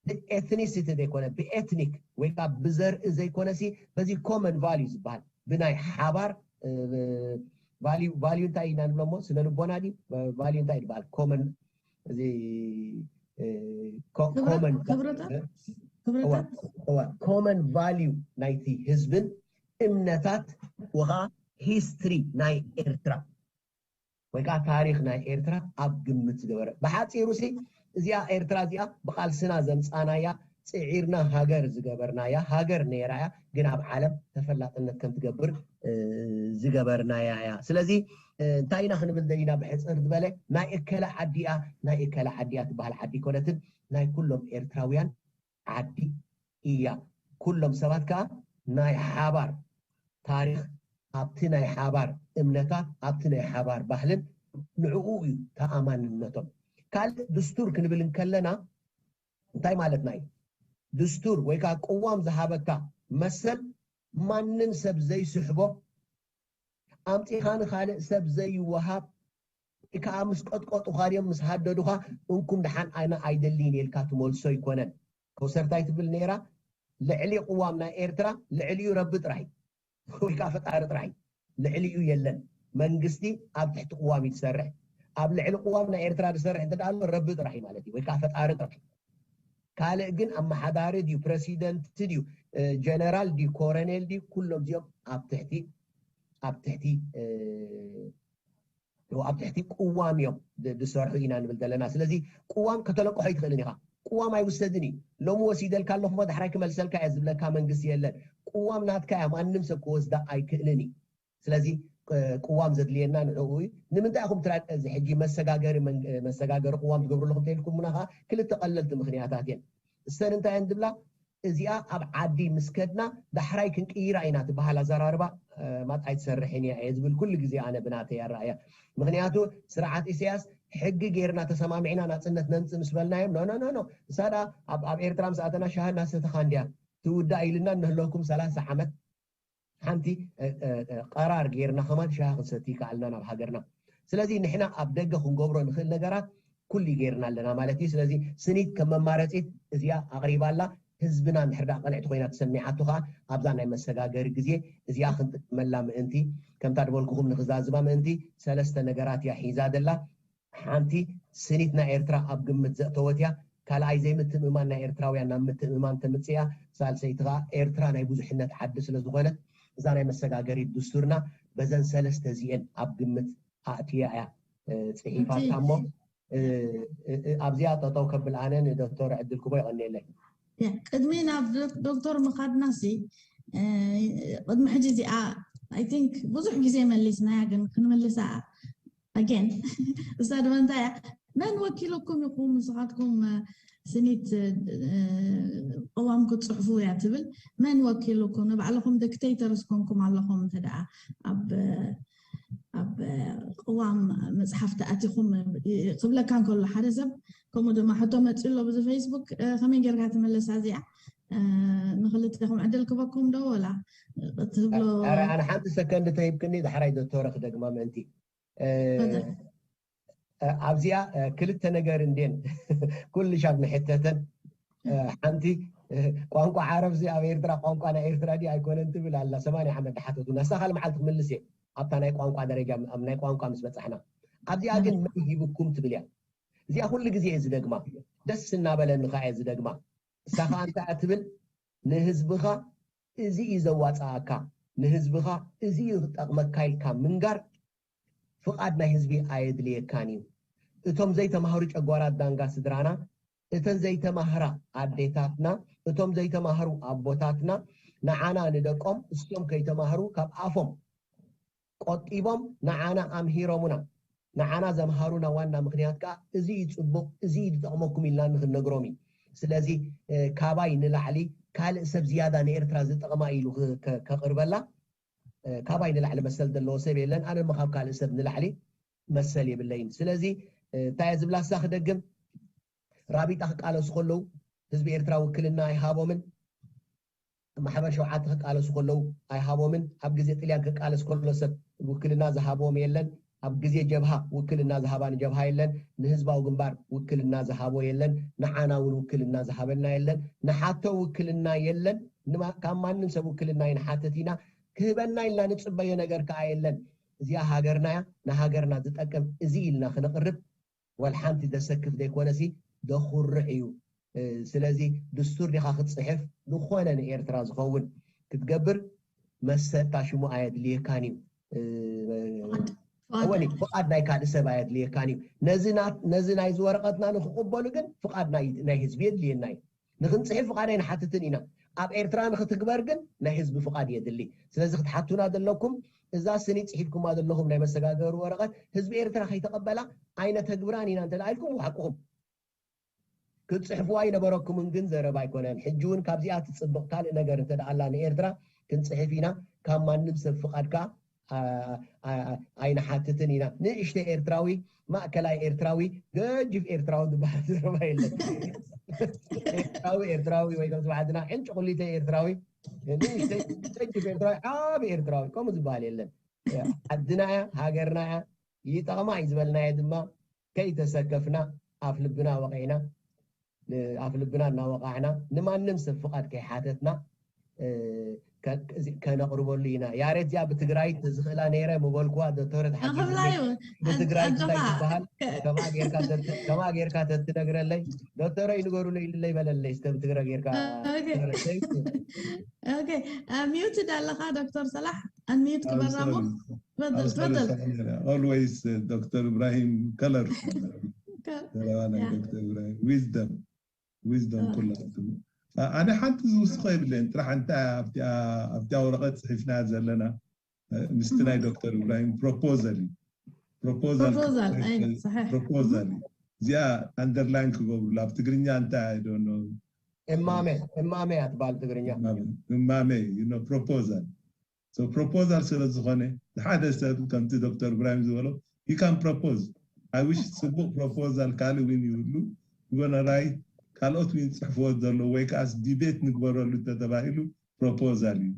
ብኤትኒሲቲ ዘይኮነ ብኤትኒክ ወይ ከዓ ብዘርኢ ዘይኮነሲ በዚ ኮመን ቫልዩ ዝበሃል ብናይ ሓባር ቫልዩ እንታይ ኢና ንብሎሞ ስነ ልቦና ድዩ ቫልዩ እንታይ ዝበሃል ኮመን እዚ ኮመን ኮመን ቫልዩ ናይቲ ህዝብን እምነታት ወኻ ሂስትሪ ናይ ኤርትራ ወይ ከዓ ታሪክ ናይ ኤርትራ ኣብ ግምት ዝገበረ ብሓፂሩ ሲ እዚኣ ኤርትራ እዚኣ ብቃልስና ዘምፃናያ ፅዒርና ሃገር ዝገበርናያ ሃገር ነይራ እያ ግን ኣብ ዓለም ተፈላጥነት ከም ትገብር ዝገበርናያ እያ ስለዚ እንታይ ኢና ክንብል ደሊና ብሕፅር ዝበለ ናይ እከለ ዓዲያ ናይ እከለ ዓዲያ ትበሃል ዓዲ ኮነትን ናይ ኩሎም ኤርትራውያን ዓዲ እያ። ኩሎም ሰባት ከዓ ናይ ሓባር ታሪኽ ኣብቲ ናይ ሓባር እምነታት ኣብቲ ናይ ሓባር ባህልን ንዕኡ እዩ ተኣማንነቶም። ካልእ ድስቱር ክንብል እንከለና እንታይ ማለትና እዩ? ድስቱር ወይ ከዓ ቅዋም ዝሃበካ መሰል ማንም ሰብ ዘይስሕቦ ኣምፂኻ ንኻልእ ሰብ ዘይወሃብ ወይ ከዓ ምስ ቀጥቀጡኻ ድዮም ምስ ሃደዱኻ እንኩም ደሓን ኣነ ኣይደልይን ኢልካ ትመልሶ ኣይኮነን። ከውሰር እንታይ ትብል ነይራ? ልዕሊ ቅዋም ናይ ኤርትራ ልዕሊኡ ረቢ ጥራሕ እዩ ወይ ከዓ ፈጣሪ ጥራሕ እዩ። ልዕሊኡ የለን። መንግስቲ ኣብ ትሕቲ ቅዋም እዩ ዝሰርሕ። ኣብ ልዕሊ ቅዋም ናይ ኤርትራ ዝሰርሕ እንተ ኣሎ ረቢ ጥራሕ እዩ ማለት እዩ ወይ ከዓ ፈጣሪ ጥራሕ እዩ። ካልእ ግን ኣመሓዳሪ ድዩ ፕረሲደንት ድዩ ጀነራል ድዩ ኮረኔል ድዩ ኩሎም እዚኦም ኣብ ትሕቲ ኣብ ትሕቲ ኣብ ትሕቲ ቅዋም እዮም ዝሰርሑ ኢና ንብል ዘለና። ስለዚ ቅዋም ከተለቅሖ ኣይትኽእልን ኢኻ። ቅዋም ኣይውሰድን እዩ። ሎሚ ወሲደልካ ኣለኹ፣ ዳሕራይ ክመልሰልካ እየ ዝብለካ መንግስቲ የለን። ቅዋም ናትካ እያ፣ ማንም ሰብ ክወስዳ ኣይክእልን እዩ። ስለዚ ቅዋም ዘድልየና ንዕኡ እዩ። ንምንታይ ኢኹም ትራ እዚ ሕጂ መሰጋገሪ መሰጋገሪ ቅዋም ትገብሩ ኣለኹም ተልኩምና ከዓ ክልተ ቀለልቲ ምክንያታት እየን። እሰን እንታይ እየን ዝብላ፣ እዚኣ ኣብ ዓዲ ምስ ከድና ዳሕራይ ክንቅይራ ኢና ትበሃል ኣዘራርባ ማጥ ኣይትሰርሕን እያ እየ ዝብል ኩሉ ግዜ ኣነ ብናተይ ኣረኣያ። ምክንያቱ ስርዓት ኢሳያስ ሕጊ ጌርና ተሰማሚዕና ናፅነት ነምፅእ ምስ በልናዮም፣ ኖ ኖ ኖ ኖ፣ እሳ ደኣ ኣብ ኤርትራ ምስ ኣተና ሻሂ እናሰተኻ እንድያ ትውዳእ ኢልና እነህለኩም ሰላሳ ዓመት ሓንቲ ቀራር ጌርና ከማን ሻሂ ክንሰቲ ይከኣልና ናብ ሃገርና። ስለዚ ንሕና ኣብ ደገ ክንገብሮ ንኽእል ነገራት ኩሉ ጌርና ኣለና ማለት እዩ። ስለዚ ስኒት ከም መማረፂት እዚኣ ኣቕሪባ ኣላ። ህዝብና እንድሕር ደኣ ቅንዕቲ ኮይና ተሰሚዓቶ ከዓ ኣብዛ ናይ መሰጋገሪ ግዜ እዚኣ ክንጥቀመላ ምእንቲ፣ ከምታ ዝበልኩኹም ንክዛዝማ ምእንቲ ሰለስተ ነገራት እያ ሒዛ ዘላ። ሓንቲ ስኒት ናይ ኤርትራ ኣብ ግምት ዘእተወት እያ። ካልኣይ ዘይምትእምማን ናይ ኤርትራውያን ናብ ምትእምማን ተምፅእ እያ። ሳልሰይቲ ከዓ ኤርትራ ናይ ብዙሕነት ዓዲ ስለዝኾነት እዛ ናይ መሰጋገሪት ድስቱርና በዘን ሰለስተ እዚአን ኣብ ግምት ኣእትያ እያ ፅሒፋታ እሞ ኣብዚኣ ጠጠው ከብል ኣነ ንዶክተር ዕድል ክቦ ይቐንየለይ። ቅድሚ ናብ ዶክተር ምኻድና ሲ ቅድሚ ሕጂ እዚኣ I think ብዙሕ ግዜ መሊስናያ ግን ክንምልሳ again እሳ ድማ እንታይ እያ መን ወኪሉኩም ኢኹም ንስኻትኩም ስኒት ቅዋም ክትፅሕፉ እያ ትብል። መን ወኪሉኩም ንባዕልኹም dictators ኮንኩም ኣለኹም እንተ ደኣ ኣብ ኣብ ቅዋም መፅሓፍ ተኣቲኹም ክብለካ እንከሎ ሓደ ሰብ ከምኡ ድማ ሕቶ መፂኡ ኣሎ ብዚ ፌስቡክ ከመይ ጌርካ ትመለሳ እዚኣ ንክልተኹም ዕድል ክበኩም ዶ ወላ ትብሎ ኣነ ሓንቲ ሰከንድ ተሂብክኒ ዳሕራይ ዶክተረ ክደግማ ምእንቲ ኣብዚኣ ክልተ ነገር እንዴን ኩሉ ሻብ ንሕተተን ሓንቲ ቋንቋ ዓረብ ዚ ኣብ ኤርትራ ቋንቋ ናይ ኤርትራ ዲ ኣይኮነን ትብል ኣላ ሰማንያ ዓመት ድሓተቱ ናሳ ካል መዓልቲ ክምልስ እየ ኣብታ ናይ ቋንቋ ደረጃ ኣብ ናይ ቋንቋ ምስ በጻሕና ኣብዚኣ ግን መን ሂብኩም ትብል እያ እዚኣ ኩሉ ግዜ እየ ዝደግማ ደስ እናበለኒ ከዓ እየ ዝደግማ እሳ ከዓ እንታይ እያ ትብል ንህዝብኻ እዚ እዩ ዘዋፅኣካ ንህዝብኻ እዚ እዩ ክጠቕመካ ኢልካ ምንጋር ፍቓድ ናይ ህዝቢ ኣየድልየካን እዩ። እቶም ዘይተማህሩ ጨጓራት ዳንጋ ስድራና፣ እተን ዘይተማህራ ኣዴታትና፣ እቶም ዘይተማህሩ ኣቦታትና ንዓና ንደቆም እሶም ከይተማህሩ ካብ ኣፎም ቆጢቦም ንዓና ኣምሂሮሙና። ንዓና ዘምሃሩና ዋና ምኽንያት ከኣ እዚ እዩ ጽቡቕ፣ እዚ እዩ ዝጠቕመኩም ኢልና ንኽንነግሮም እዩ። ስለዚ ካባይ ንላዕሊ ካልእ ሰብ ዝያዳ ንኤርትራ ዝጠቕማ ኢሉ ከቕርበላ ካባይ ንላዕሊ መሰል ዘለዎ ሰብ የለን ኣነ ማ ካብ ካልእ ሰብ ንላዕሊ መሰል የብለይን ስለዚ እንታይ ዝብላ እሳ ክደግም ራቢጣ ክቃለሱ ከለዉ ህዝቢ ኤርትራ ውክልና ኣይሃቦምን ማሕበር ሸውዓተ ክቃለሱ ከለዉ ኣይሃቦምን ኣብ ግዜ ጥልያን ክቃለስ ከሎ ሰብ ውክልና ዝሃቦም የለን ኣብ ግዜ ጀብሃ ውክልና ዝሃባ ንጀብሃ የለን ንህዝባዊ ግንባር ውክልና ዝሃቦ የለን ንዓና እውን ውክልና ዝሃበና የለን ንሓቶ ውክልና የለን ካብ ማንም ሰብ ውክልና ይንሓትት ኢና ክህበና ኢልና ንፅበዮ ነገር ከዓ የለን። እዚኣ ሃገርና እያ፣ ንሃገርና ዝጠቅም እዚ ኢልና ክነቕርብ ዋላ ሓንቲ ዘሰክፍ ዘይኮነሲ ዘኹርዕ እዩ። ስለዚ ድስቱር ዲኻ ክትፅሕፍ ዝኾነ ንኤርትራ ዝኸውን ክትገብር መሰጣ ሽሙ ኣየድልየካን እዩ። እወኒ ፍቓድ ናይ ካልእ ሰብ ኣየድልየካን እዩ። ነዚ ናይ ዝወረቐትና ንክቕበሉ ግን ፍቓድ ናይ ህዝቢ የድልየና እዩ። ንክንፅሒፍ ፍቓድ ኣይንሓትትን ኢና። ኣብ ኤርትራ ንክትግበር ግን ናይ ህዝቢ ፍቓድ የድሊ። ስለዚ ክትሓቱና ዘለኩም እዛ ስኒ ፅሒፍኩማ ዘለኹም ናይ መሰጋገሪ ወረቐት ህዝቢ ኤርትራ ከይተቐበላ ኣይነተግብራን ኢና እንተ ኢልኩም ሓቅኹም። ክትፅሕፍዋ ኣይነበረኩምን ግን ዘረባ ኣይኮነን። ሕጂ እውን ካብዚኣ ትፅብቕ ካልእ ነገር እንተ ኣላ ንኤርትራ ክንፅሕፍ ኢና ካብ ማንም ሰብ ፍቓድ ከዓ ኣይንሓትትን ኢና። ንእሽተይ ኤርትራዊ፣ ማእከላይ ኤርትራዊ፣ ገጅፍ ኤርትራዊ ዝበሃል ዘረባ የለን። ኤርትራዊ ኤርትራዊ ወይ ከም ስብሓትና ዕንጭ ቁሊተ ኤርትራዊ፣ ንእሽተይ ገጅፍ ኤርትራዊ፣ ዓቢ ኤርትራዊ ከምኡ ዝበሃል የለን። ዓድና እያ፣ ሃገርና እያ፣ ይጠቕማ እዩ ዝበልናዮ ድማ ከይተሰከፍና ኣፍ ልብና ወቒዕና ኣፍ ልብና እናወቃዕና ንማንም ሰብ ፍቓድ ከይሓተትና ከነቕርበሉ ኢና። ያሬት እዚኣ ብትግራይ ተዝኽእላ ነይረ ምበልኩዋ ዶክተረት ሓጊዙለይ። ብትግራይ እንታይ ዝበሃል ከማ ጌርካ ተትነግረለይ ዶክተረይ ንገሩለይ ኢሉለይ በለለይ እስከ ብትግረ ጌርካ ሚዩትድ ኣለኻ ዶክተር ሰላሕ ኣንሚዩት ክበራሞ ትፈደል ትፈደል always ዶክተር ኢብራሂም colorful ዘረባና ዶክተር ኢብራሂም wisdom wisdom ኩላቱ ኣነ ሓንቲ ዝውስኾ የብለይን ጥራሕ እንታይ ኣብቲኣ ወረቐት ፅሒፍና ዘለና ምስቲ ናይ ዶክተር ኢብራሂም proposal እዩ proposal proposal እዩ እዚኣ underline ክገብሩላ ኣብ ትግርኛ እንታይ I don't know እማመ እማመ እያ ትበሃል ትግርኛ እማመ proposal so proposal ስለ ዝኾነ ንሓደ ሰብ ከምቲ ዶክተር ኢብራሂም ዝበሎ he can propose I wish ፅቡቕ proposal ካልእ እውን ይህሉ ይጎነራይ ካልኦት እውን ፅሕፍዎ ዘለዉ ወይ ከዓስ debate ንግበረሉ ተተባሂሉ proposal እዩ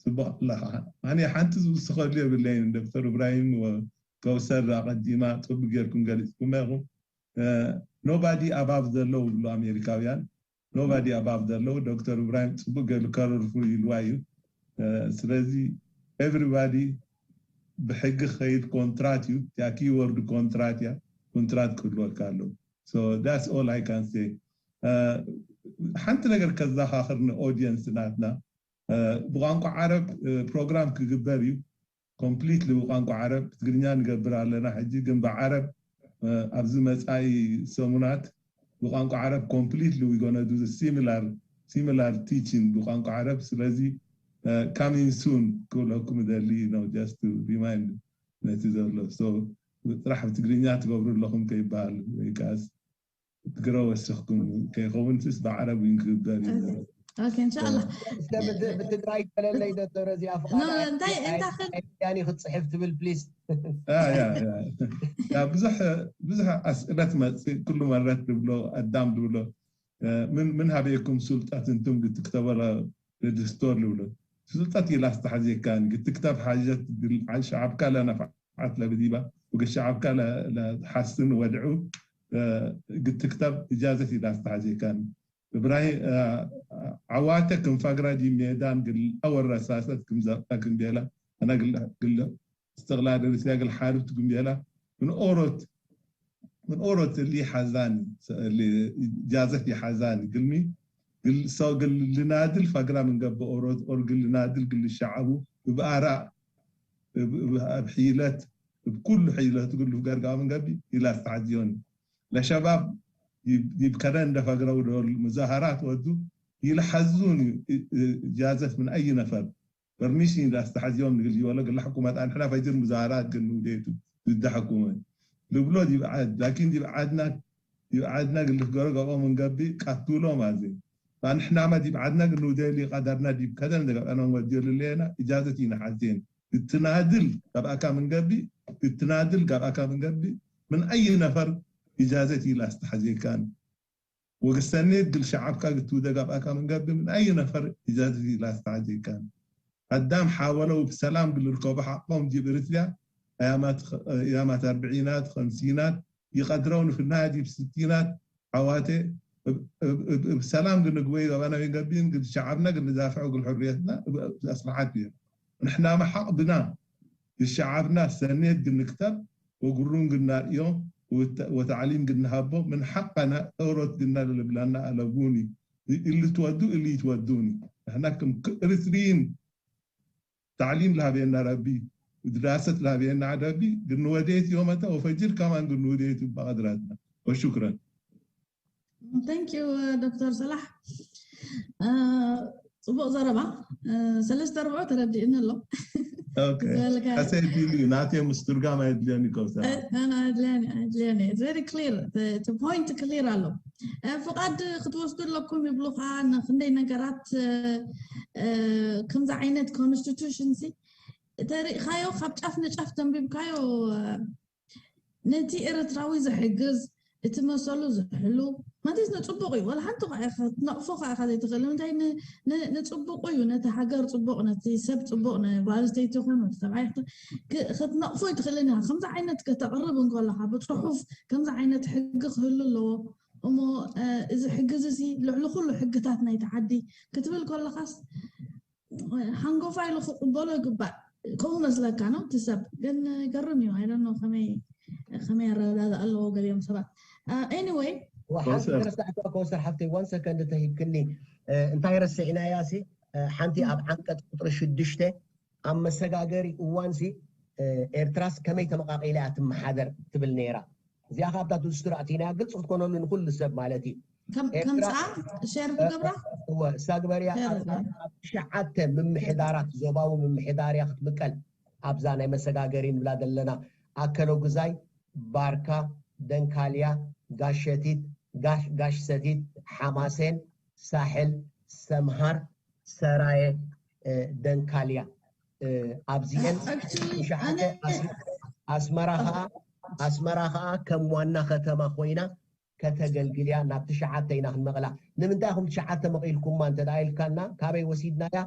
ፅቡቕ ኣለኻ ኣነ ሓንቲ ዝውስኸሉ የብለይን ዶክተር ኢብራሂም ከውሰር ኣቐዲማ ፅቡቅ ጌርኩም ገሊፅኩም ኢኹም nobody above ዘለዉ ብሎ ኣሜሪካውያን nobody above ዘለዉ ዶክተር ኢብራሂም ፅቡቅ ገይሩ colorful ኢልዋ እዩ ስለዚ everybody ብሕጊ ክኸይድ ኮንትራት እዩ ያ keyword ኮንትራት እያ ኮንትራት ክህልወካ ኣለዉ that's all I can say ሓንቲ ነገር ከዘኻኽር ን audience ናትና ብቋንቋ ዓረብ ፕሮግራም ክግበር እዩ completely ብቋንቋ ዓረብ ብትግርኛ ንገብር ኣለና ሕጂ ግን ብዓረብ ኣብዚ መፃኢ ሰሙናት ብቋንቋ ዓረብ completely we gonna do the similar similar teaching ብቋንቋ ዓረብ ስለዚ coming soon ክብለኩም ደሊ ነው just to remind ነቲ ዘሎ so ጥራሕ ብትግርኛ ትገብሩ ኣለኹም ከይበሃል ወይ ከዓስ ትግረ ወስኽኩም ከይኸውን ስስ ብዓረብ እውን ክግበር እዩ okay እንሻላ ብትግራይ ገለለይ ዶክተር እዚኣ እንታይ እንታይ ያኒ ክትፅሕፍ ትብል ፕሊስ ብዙሕ ብዙሕ ኣስእለት መፅእ ኩሉ መረት ዝብሎ ኣዳም ዝብሎ ምን ሀቤኩም ሱልጣት እንቱም ግትክተበረ ሬጅስቶር ዝብሎ ሱልጣት ኢላ ዝተሓዝየካን ግትክተብ ሓጀት ሸዓብካ ለነፋዓት ለብዲባ ወገ ሸዓብካ ለሓስን ወድዑ ግትክተብ እጃዘት ኢላ ዝተሓዝየካን እብራሂም ዓዋተ ክንፋግራ ዲ ሜዳን ግል ኣወረሳሰት ክምዘብጣ ክንቤላ ኣና ግል እስትቕላል ሩስያ ግል ሓርብት ግምቤላ ምን ኦሮት ምን ኦሮት ሊ ሓዛኒ ጃዘት ይሓዛኒ ግልሚ ግል ሰው ግል ልናድል ፋግራ ምን ገብ ኦሮት ኦር ግል ልናድል ግል ሸዓቡ ብኣራ ኣብ ሒለት ብኩሉ ሒለት ግሉ ገርጋ ምን ገቢ ኢላ ዝተዓዝዮኒ ለሸባብ ይብከረ እንደ ፈግረው ዶል ሙዛሃራት ወዱ ይልሐዙን ጃዘት ምን ኣይ ነፈር ፐርሚሽን ዳስተሓዚኦም ንግል ይበሎ ግላ ሕኩመት ኣንሕና ፈጅር ሙዛሃራት ግን ንውዴቱ ዝዳ ሕኩመት ልብሎ ዲብ ዓድ ላኪን ዲብ ዓድና ዲብ ዓድና ግልፍ ገሮ ገብኦ መንገቢ ቃትሎም ኣዜ ንሕናማ ዲብ ዓድና ግን ንውዴሊ ቀደርና ዲብ ከደን ዘገብአና ወዲዮ ልለየና እጃዘት ይንሓዜን ግትናድል ጋብኣካ ምንገቢ ግትናድል ጋብኣካ ምንገቢ ምን ኣይ ነፈር እጃዘት ኢላ ኣስተሓዜካን ወግሰኔት ግል ሸዓብካ ግትውደ ጋብኣካ ምንገቢ ምን ኣይ ነፈር እጃዘት ኢላ ኣስተሓዜካን ኣዳም ሓወለው ብሰላም ግልርከቡ ሓቆም ዲብ እርትርያ ኣያማት ኣርብዒናት ከምሲናት ይቐድረው ንፍናያ ዲብ ስቲናት ዓዋቴ እብ ሰላም ግንግወይ ገባና ገቢን ግድ ሸዓብና ግንዛፍዐው ግል ሕርየትና ኣስፋሓት እዩ ንሕና መሓቕ ብና ብሸዓብና ሰኔት ግንክተብ ወግሩን ግናርእዮ ወተዕሊም ግንሃቦ ምን ሓቃና ኦሮት ግና ልብላና ኣለቡኒ እሊ ትወዱ እሊ ትወዱኒ ንሕና ክም እርትሪን تعليم لهبينا ربي ودراسة لهبينا ربي قلنا وديت يوم أتى وفجر كمان قلنا وديت بقدراتنا وشكرا Thank you ዶክተር ሰላሕ ጽቡቕ ዘረባ ሰለስተ ርብዖ ተረዲእኒ ኣሎ ሓሰይ ቢሉ ናተይ ምስ ትርጋም ኣየድልዮኒ ከውሰ ኣድልያኒ ኣድልያኒ very clear point clear ኣሎ ፍቓድ ክትወስዱ ኣለኩም ይብሉኻ ንክንደይ ነገራት ከምዚ ዓይነት constitution ሲ ተሪእኻዮ ካብ ጫፍ ንጫፍ ተንቢብካዮ ነቲ ኤርትራዊ ዝሕግዝ እቲ መሰሉ ዝሕሉ ማለት ንፅቡቕ እዩ ወላ ሓንቲ ክትነቕፎ ከዓ ኢኻ ዘይትኽእል እንታይ ንፅቡቑ እዩ ነቲ ሃገር ፅቡቕ ነቲ ሰብ ፅቡቕ ንጓል ኣንስተይቲ ይኹን ነቲ ሰብኣይ ክትነቕፎ ኣይትኽእልን ኢኻ ከምዚ ዓይነት ከተቕርብ እንከለኻ ብፅሑፍ ከምዚ ዓይነት ሕጊ ክህሉ ኣለዎ እሞ እዚ ሕጊ እዚ ልዕሊ ኩሉ ሕግታት ናይቲ ዓዲ ክትብል ከለኻስ ሓንጎፋ ኢሉ ክቕበሎ ይግባእ ከምኡ መስለካ ነው እቲ ሰብ ግን ገርም እዩ ኣይደኖ ከመይ ከመይ ኣረዳዳ ኣለዎ ገሊኦም ሰባት anyway ሓንቲ ረሳዕካ ከወሰር ሓፍተይ one second ተሂብክኒ እንታይ ረስዕናያ ሲ ሓንቲ ኣብ ዓንቀፅ ቁፅሪ ሽዱሽተ ኣብ መሰጋገሪ እዋን ሲ ኤርትራስ ከመይ ተመቃቂላ እያ ትመሓደር ትብል ነይራ። እዚኣ ካብታ ዱስቱር ኣቲና ግልፂ ክትኮነሉ ንኩሉ ሰብ ማለት እዩ። ከምፃ ሸር ክገብራ እሳ ግበርያ ኣብ ትሽዓተ ምምሕዳራት ዞባዊ ምምሕዳር እያ ክትምቀል። ኣብዛ ናይ መሰጋገሪ ንብላ ዘለና ኣከለጉዛይ፣ ባርካ፣ ደንካልያ፣ ጋሸቲት፣ ጋሽ ሰቲት፣ ሓማሴን፣ ሳሕል፣ ሰምሃር፣ ሰራየ፣ ደንካልያ ኣብዚአን ኣስመራ ከዓ ኣስመራ ከዓ ከም ዋና ከተማ ኮይና ከተገልግልያ ናብ ትሽዓተ ኢና ክንመቕላ። ንምንታይ ኢኹም ትሽዓተ መቒልኩማ እንተ ኢልካና፣ ካበይ ወሲድናያ?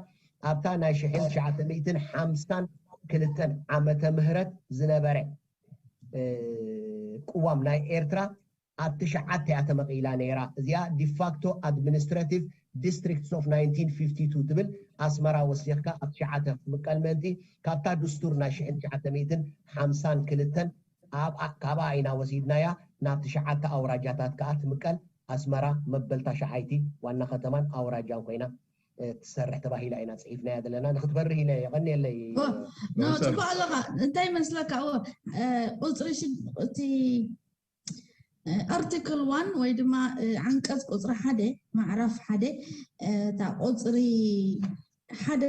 ኣብታ ናይ ሽሕን ትሽዓተ ሚእትን ሓምሳን ክልተን ዓመተ ምህረት ዝነበረ ቅዋም ናይ ኤርትራ ኣብ ትሽዓተ እያ ተመቒላ ነይራ። እዚኣ ዲፋክቶ ኣድሚኒስትራቲቭ ዲስትሪክትስ ኦፍ ናይንቲን ፊፍቲ ቱ ትብል። ኣስመራ ወሲኽካ ኣብ ትሽዓተ ክትምቀል ምእንቲ ካብታ ድስቱር ናይ ሽሕን ትሽዓተ ሚእትን ሓምሳን ክልተን ካብኣ ኢና ወሲድናያ። ናብ ትሽዓተ ኣውራጃታት ከዓ ትምቀል። ኣስመራ መበል ታሽዓይቲ ዋና ከተማን ኣውራጃን ኮይና ትሰርሕ ተባሂላ ኢና ፅሒፍናያ ዘለና። ንክትበርህ ኢለ የቐንየለይ። ጽቡቅ ኣለኻ። እንታይ መስለካ? ቁፅሪ እቲ ኣርቲክል ዋን ወይ ድማ ዓንቀፅ ቁፅሪ ሓደ ማዕራፍ ሓደ እታ ቁፅሪ ሓደ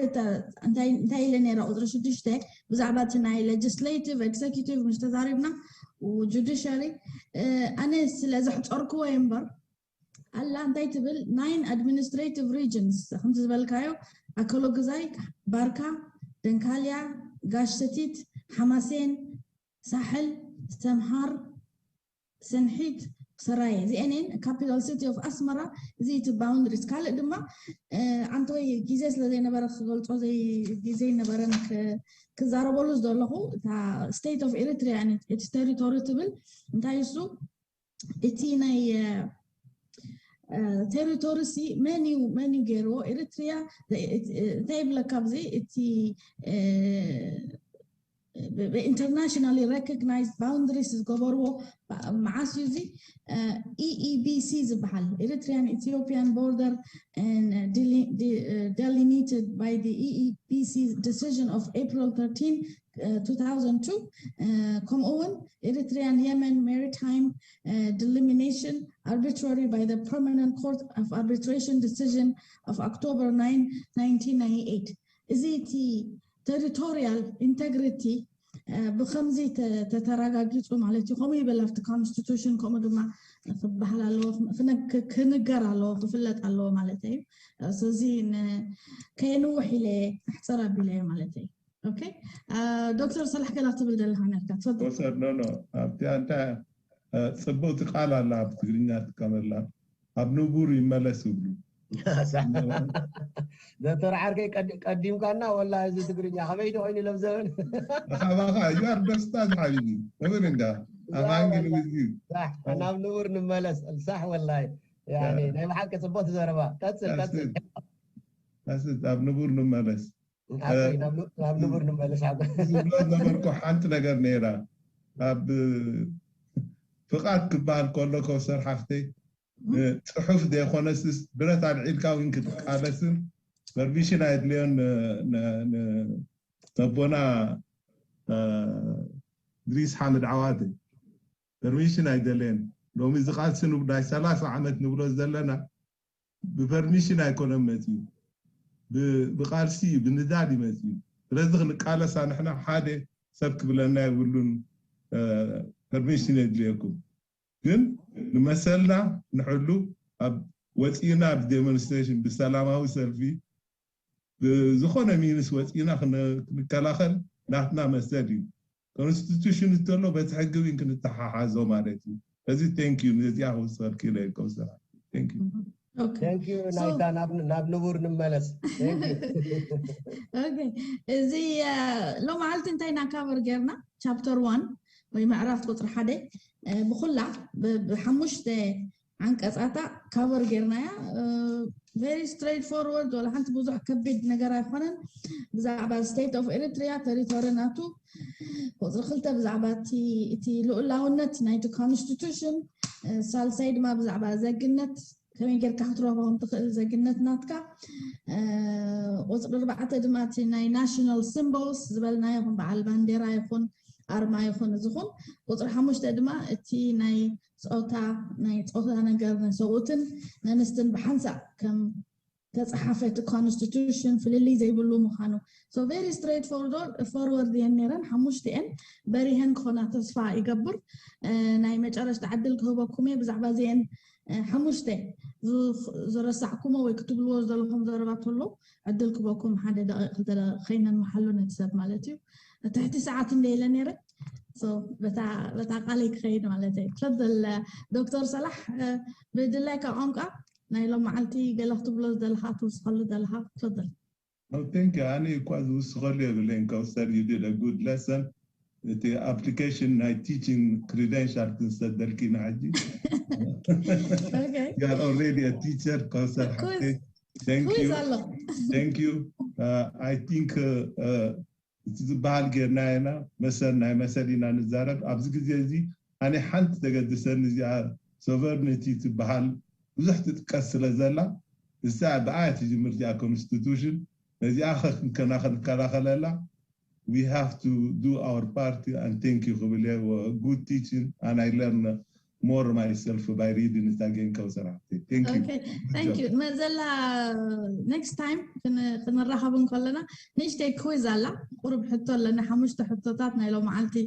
እንታይ ኢለ ነይረ? ቁፅሪ ሽዱሽተ ብዛዕባ እቲ ናይ ሌጅስሌቲቭ፣ ኤግዜኪቲቭ ምስ ተዛሪብና፣ ጁዲሸሪ፣ ኣነ ስለ ዘሕፀርክዎ እምበር ኣላ። እንታይ ትብል? Nine administrative regions ከምቲ ዝበልካዮ፣ ኣከሎግዛይ፣ ባርካ፣ ደንካልያ፣ ጋሽ ሰቲት፣ ሓማሴን፣ ሳሕል፣ ሰምሃር፣ ስንሒት፣ ሰራየ፣ እዚአን እየን። Capital City of ኣስመራ፣ እዚ እቲ boundaries። ካልእ ድማ ኣንተወይ ግዜ ስለ ዘይነበረ ክገልጾ ግዜ ይነበረን ክዛረበሉ ዝደለኹ እታ State of Eritrea its territory ትብል። እንታይ እሱ እቲ ናይ ቴሪቶሪ ሲ መን እዩ መን እዩ ገይርዎ? ኤሪትሪያ እንታይ ይብለካ? ኣብዚ እቲ internationally recognized boundaries ዝገበርዎ መዓስ እዩ? እዚ EEBC ዝበሃል፣ Eritrean Ethiopian Border and Delineated by the EEBC decision of April thirteen, two thousand two, ከምኡ እውን Eritrean Yemen Maritime Delimitation arbitrary by the Permanent Court of Arbitration decision of October nine, nineteen ninety-eight። እዚ እቲ territorial integrity ብከምዚ ተተረጋጊፁ ማለት እዩ። ከምኡ ይብል ኣብቲ constitution፣ ከምኡ ድማ ክበሃል ኣለዎ፣ ክንገር ኣለዎ፣ ክፍለጥ ኣለዎ ማለት እዩ። ስለዚ ከየንውሕ ኢለ ኣሕፀር ኣቢለ ማለት እዩ። ዶክተር ሰላሕ ገላ ትብል ዘለካ ነርካ ትፈ ወሰድ ኖ ኖ ኣብቲ ኣንታ ፅብቅቲ ቃል ኣላ ኣብ ትግርኛ ትጥቀመላ፣ ኣብ ንቡር ይመለስ ይብሉ። ዶክተር ዓርከይ ቀዲምካና ወላ፣ እዚ ትግርኛ ከመይ ኮይኑ ሎም ዘበን ካባካ you are best as ሓቢቢ ነብር እንዳ ኣማንግን ውዚ ናብ ንቡር ንመለስ። ሳሕ ወላይ ናይ ብሓቂ ፅቡቅ ዘረባ። ቀፅል ቀፅል። ኣብ ንቡር ንመለስ። ናብ ንቡር ንመለስ። ሓጎስ ዝብሎ ነበርኩ ሓንቲ ነገር ነይራ። ኣብ ፍቓድ ክበሃል ከሎ ከውሰር ሓፍተይ፣ ጽሑፍ ዘይኮነስስ ብረት ኣልዒልካ እውን ክትቃለስን ፐርሚሽን ኣየድልዮን። ነቦና ድሪስ ሓምድ ዓዋተ ፐርሚሽን ኣይደለየን። ሎሚ እዚ ቃልሲ ናይ ሰላሳ ዓመት ንብሎ ዘለና ብፐርሚሽን ኣይኮነን መፅዩ፣ ብቃልሲ እዩ፣ ብንዳድ እዩ መፅዩ። ስለዚ ክንቃለሳ ንሕና ሓደ ሰብ ክብለና የብሉን። ፐርሚሽን የድልየኩም። ግን ንመሰልና ንሕሉ ኣብ ወፂእና ብዴሞንስትሬሽን ብሰላማዊ ሰልፊ ብዝኾነ ሚንስ ወፂእና ክንከላኸል ናትና መሰል እዩ። ኮንስቲቱሽን እንተሎ በቲ ሕጊ እውን ክንተሓሓዞ ማለት እዩ። እዚ ቴንክ ዩ ነዚኣ ክውስኸልኪ ኢለ ይከውሰራ። ቴንክ ዩ። ቴንክ ዩ ናይታ ናብ ንቡር ንመለስ። እዚ ሎማዓልቲ እንታይ ኢና ካቨር ጌርና? ቻፕተር ዋን ወይ ምዕራፍ ቁፅሪ ሓደ ብኩላ ብሓሙሽተ ዓንቀፃታ ካቨር ጌርናያ። ቨሪ ስትሬት ፎርወርድ፣ ወላ ሓንቲ ብዙሕ ከቢድ ነገር ኣይኮነን። ብዛዕባ ስቴት ኦፍ ኤሪትሪያ፣ ቴሪቶሪ ናቱ፣ ቁፅሪ ክልተ ብዛዕባ እቲ ልኡላውነት ናይቲ ኮንስቲቱሽን፣ ሳልሳይ ድማ ብዛዕባ ዘግነት ከመይ ጌርካ ክትረኽቦም ትኽእል ዜግነት ናትካ። ቁፅሪ ኣርባዕተ ድማ እቲ ናይ ናሽናል ሲምቦልስ ዝበልናዮ ይኹን በዓል ባንዴራ ይኹን ኣርማ ይኹን ዝኹን። ቁፅሪ ሓሙሽተ ድማ እቲ ናይ ፆታ ናይ ፆታ ነገር ንሰብኡትን ነንስትን ብሓንሳእ ከም ተፃሓፈ እቲ ኮንስቲቱሽን ፍልልይ ዘይብሉ ምዃኑ። So very straight forward እየን ነይረን ሓሙሽተ እየን። በሪሀን ክኾና ተስፋ ይገብር። ናይ መጨረሽታ ዕድል ክህበኩም እየ ብዛዕባ እዚአን ሓሙሽተ ዝረሳዕኩሞ ወይ ክትብልዎ ዘለኹም ዘረባ ተሎ ዕድል ክበኩም ሓደ ደቂቕ ክልተ ደቂቕ ከይነንውሓሉ ነቲ ሰብ ማለት እዩ። ትሕቲ ሰዓት እንደ ኢለ ነይረ። በታ ቃለይ ክኸይድ ማለት እዩ። ትፈል ዶክተር ሰላሕ ብድላይካ ቋንቋ ናይ ሎም መዓልቲ ገለ ክትብሎ ዘለካ ትውስኸሉ ዘለካ ትፈል። Thank you. ኣነ እኳ ዝውስኸሉ የብለይን። ከውሰር you did a good lesson። እቲ application ናይ teaching credential ክንሰደልኪ ኢና ሕጂ። You are already a teacher ከውሰር ሓፍተይ። Thank you. Thank you. I think እቲ ዝበሃል ጌርና ኢና መሰል ናይ መሰል ኢና ንዛረብ ኣብዚ ግዜ እዚ። ኣነ ሓንቲ ተገድሰኒ እዚኣ sovereignty ትበሃል ብዙሕ ትጥቀስ ስለ ዘላ እሳ ብኣያ ትጅምር እዚኣ constitution ነዚኣ ከክንከና ክንከላኸለላ we have to do our part and thank you ክብል እየ። Good teaching and I learn more myself by reading it again ከውሰር ሓፍተይ። Thank you. መዘላ next time ክንራኸብ እንከለና ንእሽተይ quiz ኣላ። ቁሩብ ሕቶ ኣለና ሓሙሽተ ሕቶታት ናይ ሎም መዓልቲ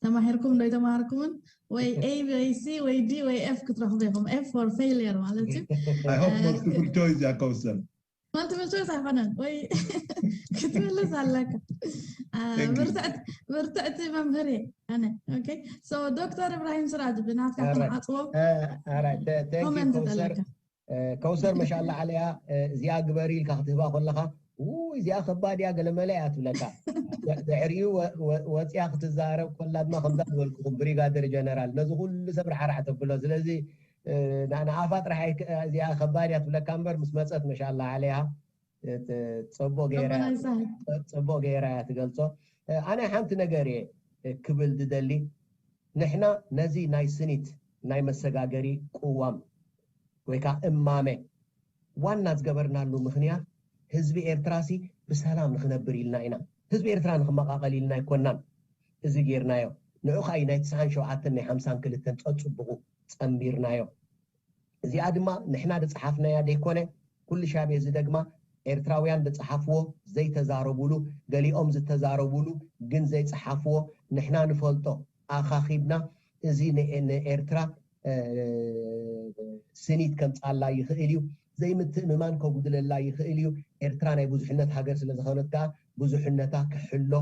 ተማሂርኩም ዶ ኣይተማሃርኩምን ወይ A ወይ C ወይ D ወይ F ክትረኽቡ ኢኹም። F for failure ማለት እዩ። I hope multiple choice እያ ከውሰር። Multiple choice ኣይኮነን ወይ ክትምልስ ኣለካ። ብርትዕቲ መምህር እየ ኣነ። Okay so ዶክተር እብራሂም ስራጅ ብናትካ ክንዓፅዎ comment ኣለካ። ከውሰር መሻላ ዓለያ እዚኣ ግበሪ ኢልካ ክትህባ ከለካ ውይ እዚኣ ከባድ እያ ገለመለ እያ ትብለካ። ድሕሪኡ ወፅያ ክትዛረብ ከላ ድማ ከምዛ ዝበልኩኹም ብሪጋደር ጀነራል ነዚ ኩሉ ሰብ ራሕራሕ ተብሎ። ስለዚ ንኣፋ ጥራሕ እዚኣ ከባድ እያ ትብለካ እምበር ምስ መፀት መሻላ ዓለያ ፅቡቅ ገይራ እያ ትገልፆ። ኣነ ሓንቲ ነገር እየ ክብል ዝደሊ ንሕና ነዚ ናይ ስኒት ናይ መሰጋገሪ ቅዋም ወይ ከዓ እማመ ዋና ዝገበርናሉ ምኽንያት ህዝቢ ኤርትራሲ ብሰላም ንኽነብር ኢልና ኢና። ህዝቢ ኤርትራ ንኽመቓቐል ኢልና ኣይኮናን እዚ ጌርናዮ። ንዑ ከዓ እዩ ናይ ትስዓን ሸውዓተን ናይ ሓምሳን ክልተን ጸጽቡቑ ጸንቢርናዮ። እዚኣ ድማ ንሕና ዝጸሓፍናያ ዘይኮነ ኩሉ ሻብ እየ ዝደግማ ኤርትራውያን ዝጸሓፍዎ ዘይተዛረቡሉ ገሊኦም ዝተዛረቡሉ ግን ዘይጸሓፍዎ ንሕና ንፈልጦ ኣኻኺብና እዚ ንኤርትራ ስኒት ከምጻላ ይኽእል እዩ። ዘይምትእምማን ከጉድለላ ይኽእል እዩ። ኤርትራ ናይ ብዙሕነት ሃገር ስለ ዝኾነት ከኣ ብዙሕነታ ክሕሎ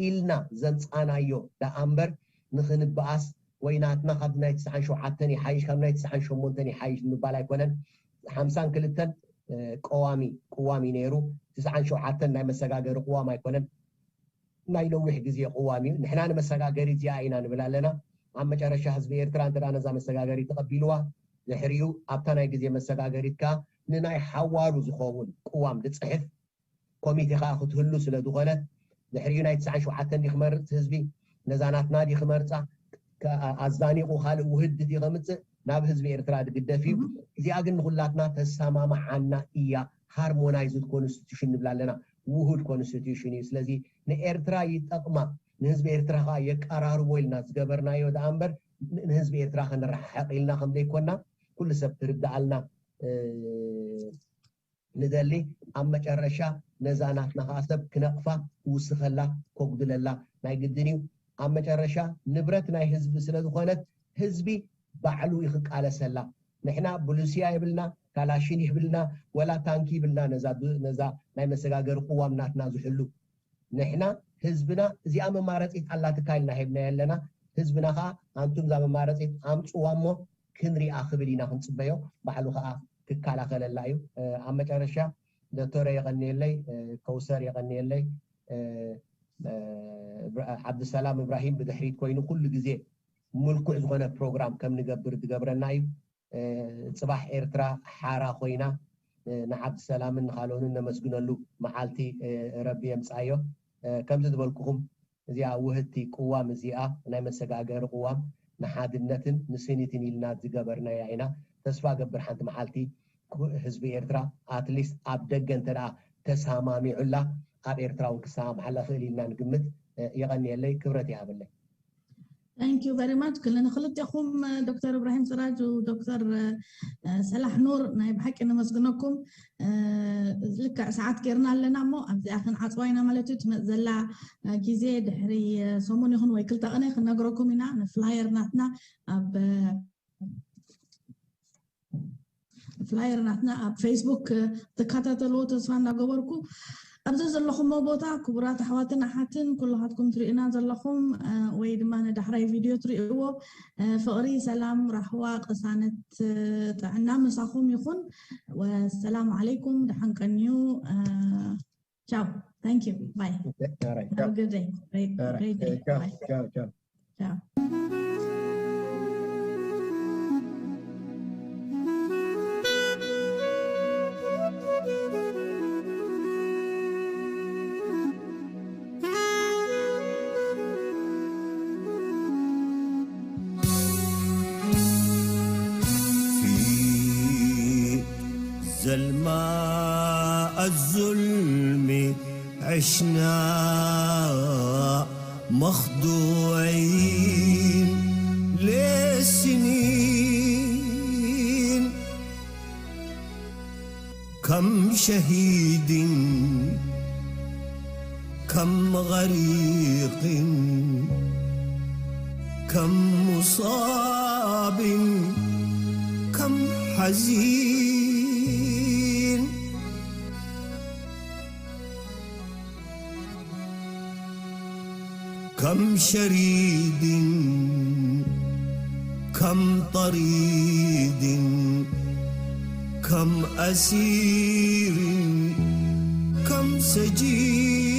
ኢልና ዘምጻናዮ ደኣ እምበር ንኽንበኣስ ወይ ናትና ካብዚ ናይ ትስዓን ሸውዓተን ይሓይሽ ካብ ናይ ትስዓን ሸሞንተን ይሓይሽ ንምባል ኣይኮነን። ሓምሳን ክልተን ቀዋሚ ቅዋም እዩ ነይሩ። ትስዓን ሸውዓተን ናይ መሰጋገሪ ቅዋም ኣይኮነን። ናይ ነዊሕ ግዜ ቅዋም እዩ። ንሕና ንመሰጋገሪት እዚኣ ኢና ንብል ኣለና። ኣብ መጨረሻ ህዝቢ ኤርትራ እንተ ነዛ መሰጋገሪት ተቐቢልዋ ድሕሪኡ ኣብታ ናይ ግዜ መሰጋገሪት ከኣ ንናይ ሓዋሩ ዝኸውን ቅዋም ዝፅሕፍ ኮሚቴ ከኣ ክትህሉ ስለ ዝኾነት ድሕሪኡ ናይ ትስዓን ሸውዓተን ድዩ ክመርፅ ህዝቢ ነዛ ናትና ድዩ ክመርፃ ኣዛኒቑ ካልእ ውህድ ድዩ ከምፅእ ናብ ህዝቢ ኤርትራ ዝግደፍ እዩ። እዚኣ ግን ንኹላትና ተሰማምዓና እያ። ሃርሞናይዝድ ኮንስቲቱሽን ንብላ ኣለና። ውሁድ ኮንስቲቱሽን እዩ። ስለዚ ንኤርትራ ይጠቕማ ንህዝቢ ኤርትራ ከዓ የቀራርቦ ኢልና ዝገበርናዮ ደኣ እምበር ንህዝቢ ኤርትራ ክንረሓሕቕ ኢልና ከም ዘይኮና ኩሉ ሰብ ክርድኣልና ንደሊ። ኣብ መጨረሻ ነዛ ናትና ከዓ ሰብ ክነቕፋ ክውስኸላ ከጉድለላ ናይ ግድን እዩ። ኣብ መጨረሻ ንብረት ናይ ህዝቢ ስለ ዝኾነት ህዝቢ ባዕሉ እዩ ክቃለሰላ። ንሕና ብሉስያ የብልና፣ ካላሽን የብልና፣ ወላ ታንኪ ይብልና ነዛ ነዛ ናይ መሰጋገሪ ቅዋም ናትና ዝሕሉ። ንሕና ህዝብና እዚኣ መማረፂት ኣላትካ ኢልና ሂብናዮ ኣለና። ህዝብና ከዓ ኣንቱም እዛ መማረፂት ኣምፅዋ እሞ ክንሪኣ ክብል ኢና ክንፅበዮ። ባዕሉ ከዓ ክከላኸለላ እዩ። ኣብ መጨረሻ ዶክተር የቐንየለይ፣ ከውሰር የቐንየለይ። ዓብድሰላም እብራሂም ብድሕሪት ኮይኑ ኩሉ ግዜ ምልኩዕ ዝኾነ ፕሮግራም ከም ንገብር ዝገብረና እዩ። ፅባሕ ኤርትራ ሓራ ኮይና ንዓብድሰላምን ንኻልኦንን ነመስግነሉ መዓልቲ ረቢ የምፅኣዮ። ከምዚ ዝበልኩኹም እዚኣ ውህድቲ ቅዋም እዚኣ ናይ መሰጋገሪ ቅዋም ንሓድነትን ንስኒትን ኢልና ዝገበርናያ ኢና። ተስፋ ገብር ሓንቲ መዓልቲ ህዝቢ ኤርትራ ኣትሊስት ኣብ ደገ እንተ ተሳማሚዑላ ኣብ ኤርትራ እውን ክሰማምዓላ ክእል ኢልና ንግምት። የቐንየለይ፣ ክብረት ይሃበለይ። Thank you very much። ክል ንክልቴኹም ዶክተር እብራሂም ስራጅ፣ ዶክተር ሰላሕ ኑር፣ ናይ ብሓቂ ነመስግነኩም። ልክዕ ሰዓት ጌርና ኣለና እሞ ኣብዚኣ ክንዓፅዋ ኢና ማለት እዩ። ትመፅ ዘላ ግዜ ድሕሪ ሰሙን ይኹን ወይ ክልተ ቀነ ክነግረኩም ኢና። ንፍላየር ናትና ኣብ ፍላየር ናትና ኣብ ፌስቡክ ትከታተልዎ ተስፋ እንዳገበርኩ፣ ኣብዚ ዘለኹሞ ቦታ ክቡራት ኣሕዋትን ኣሓትን ኩልኻትኩም ትርእዩና ዘለኹም ወይ ድማ ንዳሕራይ ቪድዮ ትርእይዎ፣ ፍቕሪ፣ ሰላም፣ ራህዋ፣ ቅሳነት፣ ጥዕና ምሳኹም ይኹን። ወሰላሙ ዓለይኩም። ደሓን ቀንዩ። ቻው። Thank you. Bye. Have a good day. Great, great day. Bye. Ciao. في زلماء الظلم عشنا مخدوعين لسنين، كم شهيد، كم غريق، كم مصاب، كم حزين. كم شريد، كم طريد، كم أسير، كم سجين.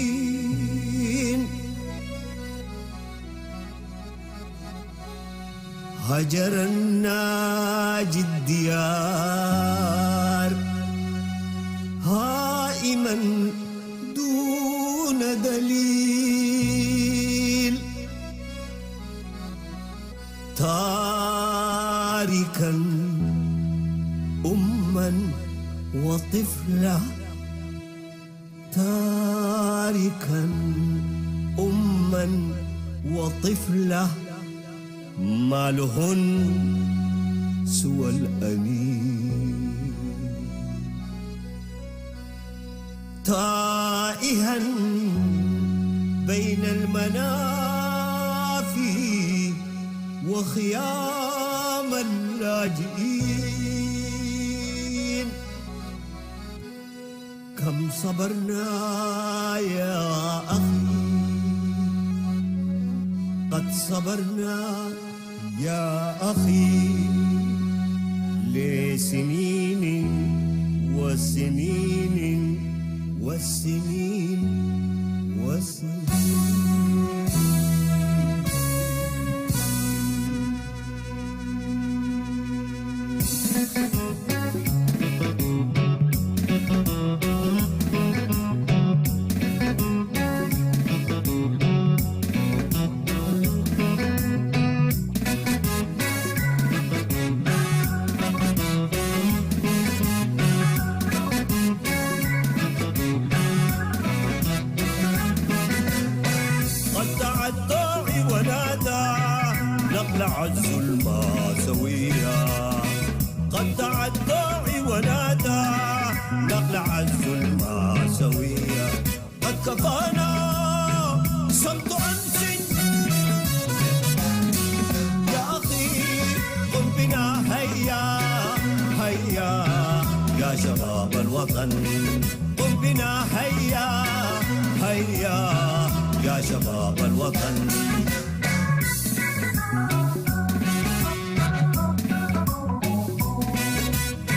هجر الناجي الديار هائما دون دليل، تاركا أما وطفلة، تاركا أما وطفلة، ما لهن سوى الأنين. تائها بين المنافي وخيام اللاجئين. كم صبرنا يا أخي، قد صبرنا يا أخي، لسنين وسنين وسنين وسنين. قد تعدى ونادى نقلع الظلم سويا. قد تعدى ونادى نقلع الظلم سويا. قد كفانا صمت أمس. يا أخي، قم بنا هيا، هيا يا شباب الوطن. قم بنا هيا، هيا يا شباب الوطن.